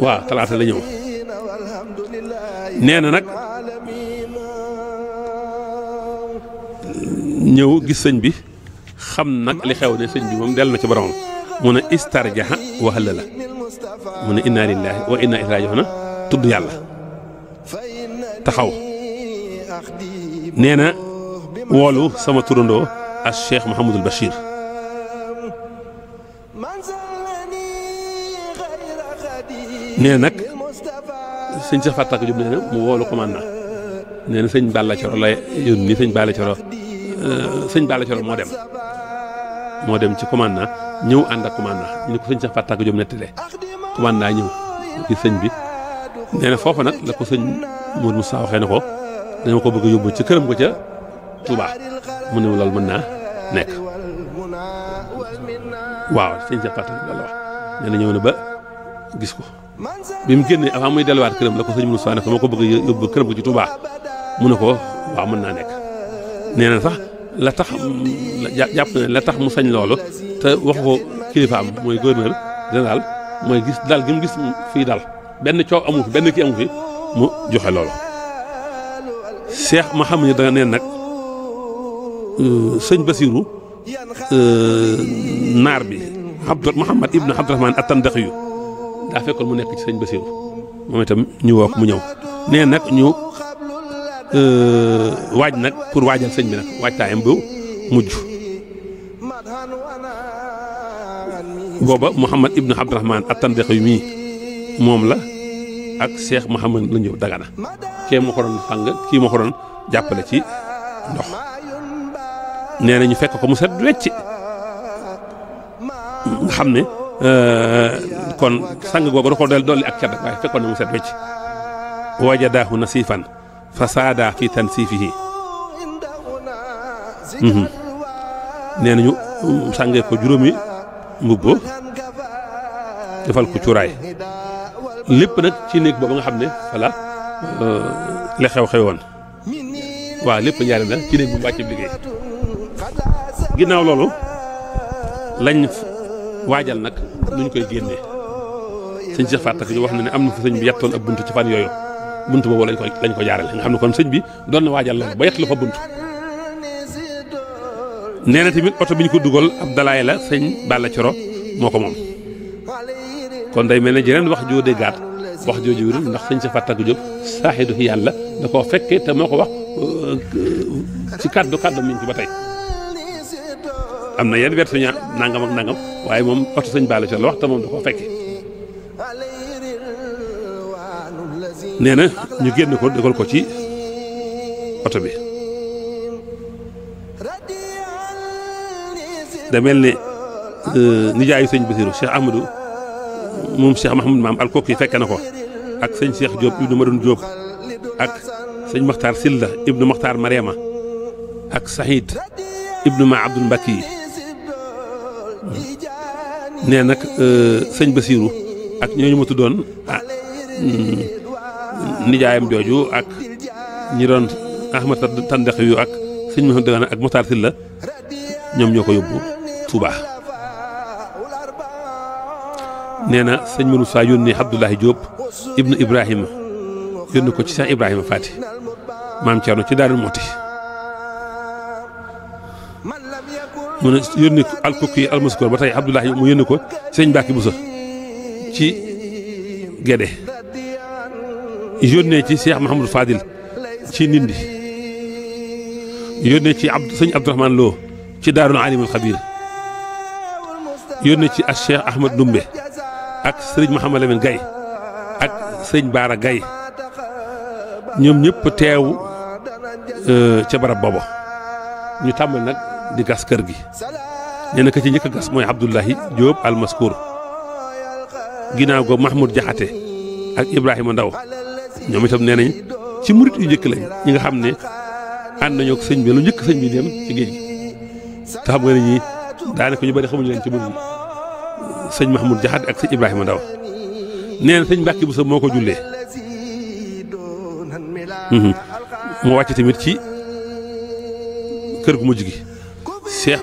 waaw talaata la ñëw nee na nag ñëw gis sëñ bi xam nag li xew ne sëñ bi moom dellu na ci boromam mu ne istarjaha wa halala mu ne inna lillahi wa inna ilayhi raji'un tudd yàlla taxaw nee na woolu sama turandoo ak Cheikh Mouhamadul Bachir nee na nag sëñ Cheikh Fatak Diop nee na mu woolu commandant nee na sëñ Balla Coro la yónni sëñ Balla Coro moo dem ci commandant ñëw ànd ak commandant ñu ne ko sëñ Cheikh Fatak Diop nettalee commandant ñëw ci sëñ bi nee na foofu nag la ko sëñ Mourou Moussa waxee ne ko dama ko bëgg a yóbbu ci këram ko ca Touba mu ne loolu mën naa nekk waaw sëñ Cheikh Fatak Diop la wax nee na ñëw na ba gis ko bi mu génnee avant muy delluwaat këram la ko sëñ Moussa ne ko ma ko bëgg a yóbbu këram ko ci Touba mu ne ko waaw mën naa nekk nee na sax la tax jàpp ne la tax mu sañ loolu te waxu ko kilifaam mooy gouverneur général mooy gis dal gi mu gis fii dal benn coow amu fi benn kii amu fi mu joxe loolu Cheikh Mouhamadou Daga neen nag sëñ Bassirou naar bi Muhammad ibnu Abdurahmaan at-Tandaxi yu daa fekkoon mu nekk ci sëñ Basiru moom itam ñu woo ko mu ñëw nee nag ñu waaj nag pour waajal sëñ bi nag waajtaayam bu mujj booba Muhammad ibnu Abdurahmaan at-Tandaxi yu mii moom la ak Cheikh Mouhamad la ñëw Dagana kee moo ko doon fàng kii moo ko doon jàppale ci ndox nee na ñu fekk ko mu set wecc nga xam ne kon sang googu da ko dolli ak cat waaye fekkoon na mu set wecc wajadaahu nasifan fa saada fi tansifihi nee nañu sàngee ko juróomi mbubboo defal ko cuuraay lépp nag ci néeg boobu nga xam ne voilà la xewoon waaw lépp njaare na ci néeg bu mu wàcc liggéey ginnaaw loolu lañ waajal nag nuñ koy génnee sëñ Cheikh Fatak ñu wax na ne am na fa sëñ bi yettoon ab bunt ci fan yooyu bunt boobu lañ ko jaarale nga xam ne kon sëñ bi doon na waajal loolu ba yett la fa bunt nee na tamit oto bi ñu ko dugal ab dalaay la sëñ Balla Coro moo ko moom kon day mel ne jeneen wax joo déggaat wax jooju wérul ndax sëñ Cheikh Fatak Diop saaxidu yàlla da koo fekkee te moo ko wax ci kàddu mi ngi ci ba tey am na yenn version nangam ak nangam waaye moom oto sëñ Balla Coro la wax te moom da koo fekkee nee na ñu génn ko dugal ko ci oto bi da mel ne nijaayu sëñ Basiru Cheikh Ahmadou moom Cheikh Mahamadou Maam Alkooki fekke na ko ak sëñ Cheikh Diop ibnu Madoun Diop ak sëñ Makhtar Silla ibnu Makhtar Mariama ak Sahid ibnu Ma Abdul Mbakki yi nee nag sëñ Basiru ak ñooñu ma tuddoon nijaayam jooju ak ñi doon Ahmad Tandaxi yu ak sëñ Mahamadou Dagana ak Makhtar Silla ñoom ñoo ko yóbbu Touba nee na sëñ Moussa yónnee Abdoulahi Diop ibnu Ibrahima yónni ko ci Cheikh Ibrahima Fati maam Thierno ci Daaru Muxti mu ne yónni alkokki almaskoor ba tey Abdoulahi mu yónni ko sëñ Mbacke Boussa ci Gédé yónnee ci Cheikh Mahamadou Fadil ci Ndindi yónnee ci sëñ Abdourahmane Lo ci Daarul Alimul Xabir yónnee ci ak Cheikh Ahmad Dumbe ak sëriñ Mouhamad Lamine Gaye ak sëñ Baara Gaye ñoom ñëpp teew ca barab boobu ñu tàmbali nag di gas kër gi nee na ka ci njëkk a gas mooy Abdoulahi Diop almaskour ginnaaw go Mahmoud Jaxate ak Ibrahima Ndaw ñoom itam nee nañ ci murit yu njëkk lañ ñi nga xam ne ànd nañoo ak sëñ bi lu njëkk sëñ bi dem ci géej gi te xam nga ne ñii daanaka ñu bëri xamuñu leen ci murit yi sëñ Mahmoud Jaxate ak sëñ Ibrahima Ndaw nee na sëñ Mbàkke Buso moo ko jullee moo wàcc tamit ci kër gu mujj gi Cheikh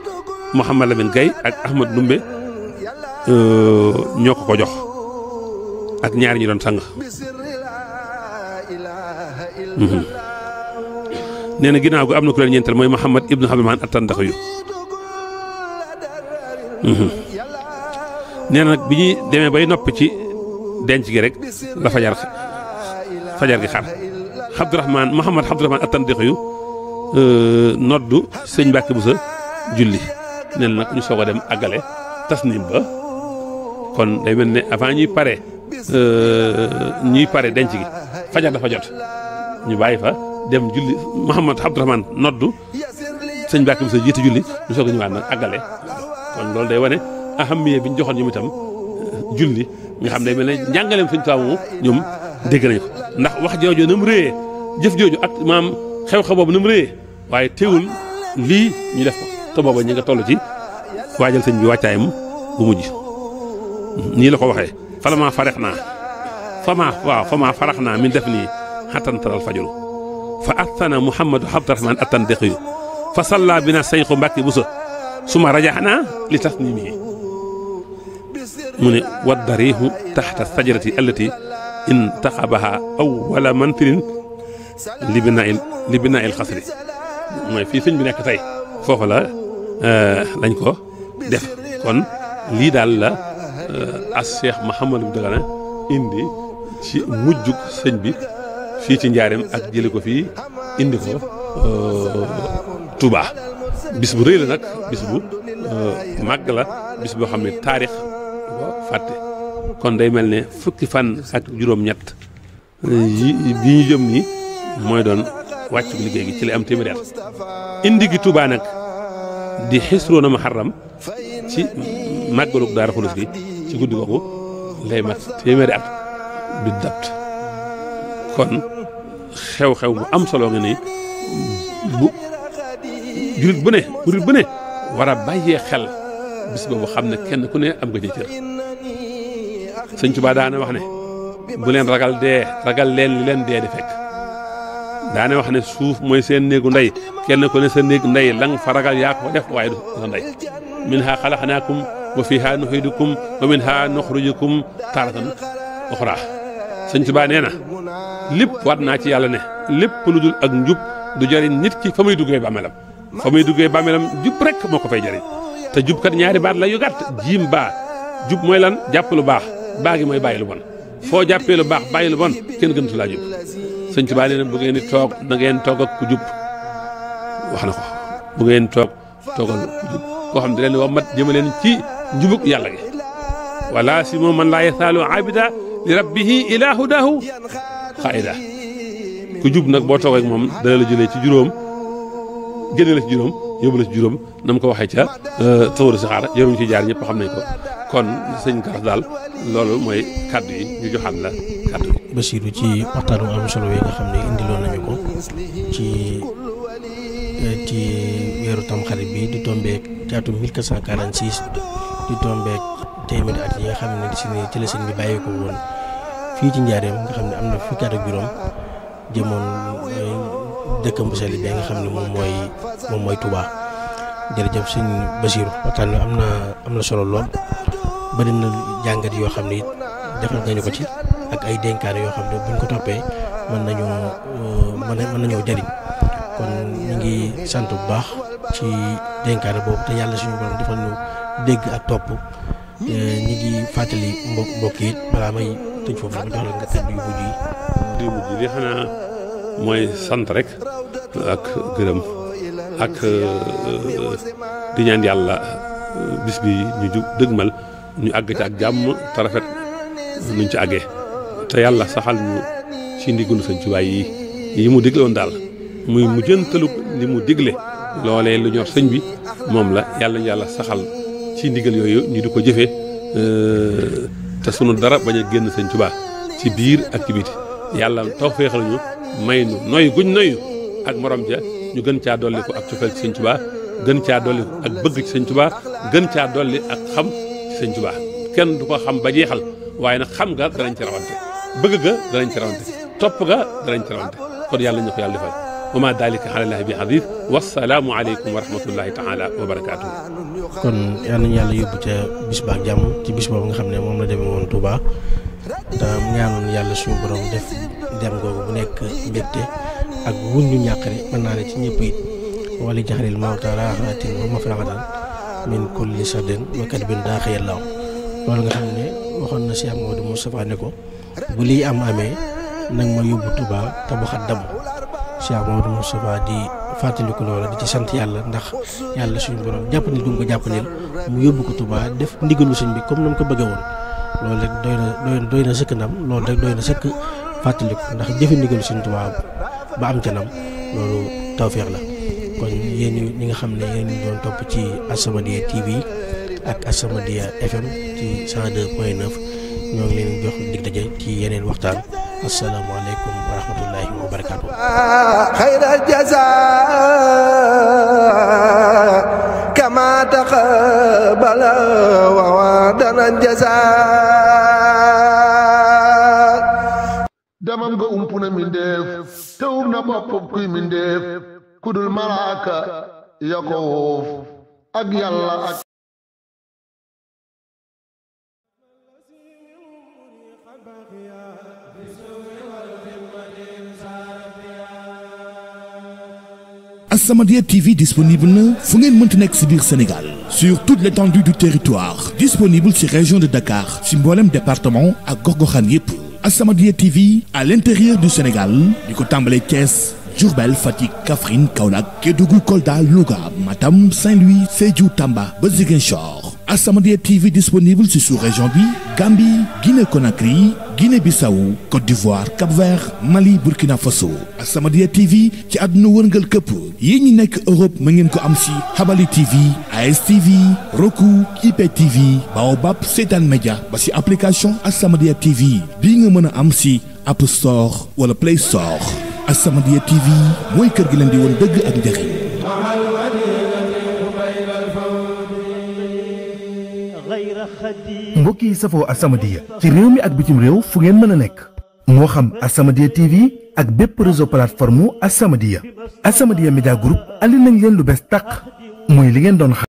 Mouhamad Lamine Gaye ak Ahmad Ndumbe ñoo ko jox ak ñaari ñi doon sang nee na ginnaaw gu am na ku leen ñeenteel mooy Mouhamad ibnu Abdurahmaan at-Tandaxi yu nee na nag bi ñuy demee bay noppi ci denc gi rek la fajar gi xar Mouhamad Abdurahmaan at-Tandaxi yu noddu sëñ Mbàkke Buso julli nee na nag ñu soog a dem àggale tasnim ba kon day mel ne avant ñuy pare denc gi fajar dafa jot ñu bàyyi fa dem julli Mouhamad Abdurahmaan noddu sëñ Mbàkke Buso jiite julli ñu soog a ñëwaat nag àggale kon loolu day wane ahamiya bi ñu joxoon ñoom itam julli nga xam day mel ne njàngaleem suñu taamu ñoom dégg nañ ko ndax wax jooju na mu réyee jëf jooju ak maam xew-xew boobu na mu réyee waaye teewul lii ñu def ko te booba ñi nga toll ci waajal sëñ bi wàccaayam bu mujj nii la ko waxee fama farax naa min def nii xatan taral fajaru fa attana Mouhamadu Abdurahmaan at-Tandaxi fa salla bina Seyxu Mbàkke Buso suma rajaxnaa li tasnimihi mu ne waddariihu taxta sajarati allati intaxabaha awwala mantirin li binaa il xasri mooy fii sëñ bi nekk tey foofa la lañ ko def kon lii daal la as Cheikh Mouhamadou Dagana indi ci mujjug sëñ bi fii ci njaareem ak jële ko fii indi ko Touba bis bu rëy la nag bis bu màgg la bis boo xam ne taarix ko fàtte kon day mel ne fukki fan ak juróom-ñett bi ñu jëm nii mooy doon wàcc bu liggéey gi ci lay am téeméeri at indi gi Touba nag di xisroona muharram ci màggalug Daaru Xudoos gi ci guddi googu lay mat téeméeri at bi dapt kon xew-xew bu am solo nga ni bu jurit bu ne war a bàyyee xel bis boobu xam ne kenn ku ne am nga ci cër sëñ Tuubaa daana wax ne bu leen ragal dee ragal leen li leen dee di fekk daane wax ne suuf mooy seen néegu ndey kenn ku ne sa néeg ndey lang fa ragal yaa ko def waaye du sa ndey minhaa xalaqnaakum wa fiihaa nu'iidukum wa minhaa nuxrijukum taaratan uxraa sëñ Tuubaa nee na lépp waat naa ci yàlla ne lépp lu dul ak njub du jëriñ nit ki fa muy duggee bàmmeelam jub rek moo ko fay jëriñ te jub kat ñaari baat la yu gàtt jiim baa jub mooy lan jàpp lu baax baa gi mooy bàyyi lu bon foo jàppee lu baax bàyyi lu bon kenn gënatu laa jub sëñ Tuubaa nee na bu ngeen di toog na ngeen toog ak ku jub wax na ko bu ngeen toogal ku jub koo xam ne leen wa mat jëma leen ci njubug yàlla gi wala si moom man laa yasaalu abida li rabbihi ilaa hudahu xaayida ku jub nag boo toogee ak moom dana la jëlee ci juróom génne la ci juróom yóbbu la ci juróom na mu ko waxee ca tawru si xaara yow ñu ci jaar ñëpp xam nañ ko kon sëñ Garas daal loolu mooy kaddu yi ñu joxaat la kaddu yi. Basiiru ci waxtaan wu am solo yi nga xam ne indiloon nañu ko ci weeru tamxarit bi di tombeek ci atum 1446 di tombeek téeméeri at yi nga xam ne ci la sëñ bi bàyyi ko woon fii ci njaareem nga xam ne am na fukki at ak juróom jëmoon dëkkam bu sell bi nga xam ne moom mooy Touba. jërëjëf sëñ Basiiru waxtaan wi am na solo lool bari na jàngat yoo xam ne it defal nañu ko ci ak ay dénkaane yoo xam ne buñ ko toppee mën nañoo jariñ kon ñu ngi sant bu baax ci dénkaane boobu te yàlla suñu borom defal ñu dégg ak topp ñi ngi fàttali mbokk yi balaa may tëj foofu dama jox la nga kàddu yu mujj yi. di mujj li xanaa mooy sant rek ak gërëm ak di ñaan yàlla bis bi ñu jug dëgmal ñu àgg ci ak jàmm te rafet nuñ ci àggee te yàlla saxal ñu ci ndigalu Sëñ Tuubaa yi mu digle woon daal muy mujjantalu li mu digle loolee lu ñor sëñ bi moom la yàlla saxal ci ndigal yooyu ñu di ko jëfee te sunu dara bañ a génn Sëñ Tuubaa ci biir ak ci biti yàlla tawfeexal ñu may nu noy guñ noyu ak morom ja ñu gën caa dolli ko ak cofeel ci Sëñ Tuubaa gën caa dolli ko ak bëgg ci Sëñ Tuubaa gën caa dolli ak xam ci Sëñ Tuubaa kenn du ko xam ba jeexal waaye nag xam nga danañ ci rawante bëgg ga danañ ci rawante topp ga danañ ci rawante kon yàlla ñu ko yàlla defal wa ma dalika ala llahi bi aziz wasalaamu aleykum wa rahmatullahi taala wa barakatuh kon yal nañu yàlla yóbbu ca bis ba ak jàmm ci bis boobu nga xam ne moom la demee woon Touba te ñaanoon yàlla suñu borom def dem googu bu nekk mbégte ak wuñ ñu ñàqari mën naa ne ci ñëpp it wala jaxaril mawta raxatin wa mafraxatan min kulli sadin wa kadbin daaxiyallaaw loolu nga xam ne waxoon na Cheikh Modou Moustapha ne ko bu lii amee nag ma yóbbu Touba te bu xat damm Cheikh Modou Moustapha di fàttaliku loola di ci sant yàlla ndax yàlla suñu borom jàppandil du mu ko jàppandil mu yóbbu ko Touba def ndigalu sëñ bi comme na mu ko bëggee woon loolu rek doy na sëkk ndam loolu rek doy na sëkk fàttaliku ndax jëfe ndigalu sëñ Touba ba am ca ndam loolu tawfeex la kon yéen ñi nga xam ne yéen ñu doon topp ci As-Samadiyya TV ak As-Samadiyya FM ci 102.9 ñoo ngi leen jox dig daje ci yeneen waxtaan asalaamaaleykum wa rahmatullahi wa barakaatu. xayral jazaa kama taqabbala wa waadana jazaa. demam nga umpuna mindeef te um na bopp kuy mindeef kudul malaaka ya ko wuuf ak yàlla ak As-Samadiyya TV disponible na fu ngeen mënti nekk si biir Sénégal sur toute l'étendue du territoire disponible si région de Dakar si mboolem département ak gox-goxaan yépp As-Samadiyya TV à l'intérieur du Sénégal di ko tàmbalee Thiès Diourbel Fatick Kaffrine Kaolack Kédougou Kolda Louga Matam Saint-Louis Sédhiou Tamba ba Ziguinchor As-Samadiyya TV disponible ci sous-région bi Gambie Guinée-Conakry Guinée-Bissau Côte d'Ivoire Cap-Vert Mali Burkina Faso As-Samadiyya TV ci àdduna wërngal këpp yéen ñi nekk Europe ma ngeen ko am ci Habali TV ASTV Roku IPTV Baobab Seetaan Média ba ci application As-Samadiyya TV bii nga mën a am ci App Store wala Play Store As-Samadiyya TV mooy kër gi leen di woon dëgg ak njëriñ. mbokk yi safoo As-Samadiyya ci réew mi ak bitim réew fu ngeen mën a nekk moo xam As-Samadiyya TV ak bépp réseau plateforme As-Samadiyya As-Samadiyya Media Group andi nañ leen lu bees tàq mooy li ngeen doon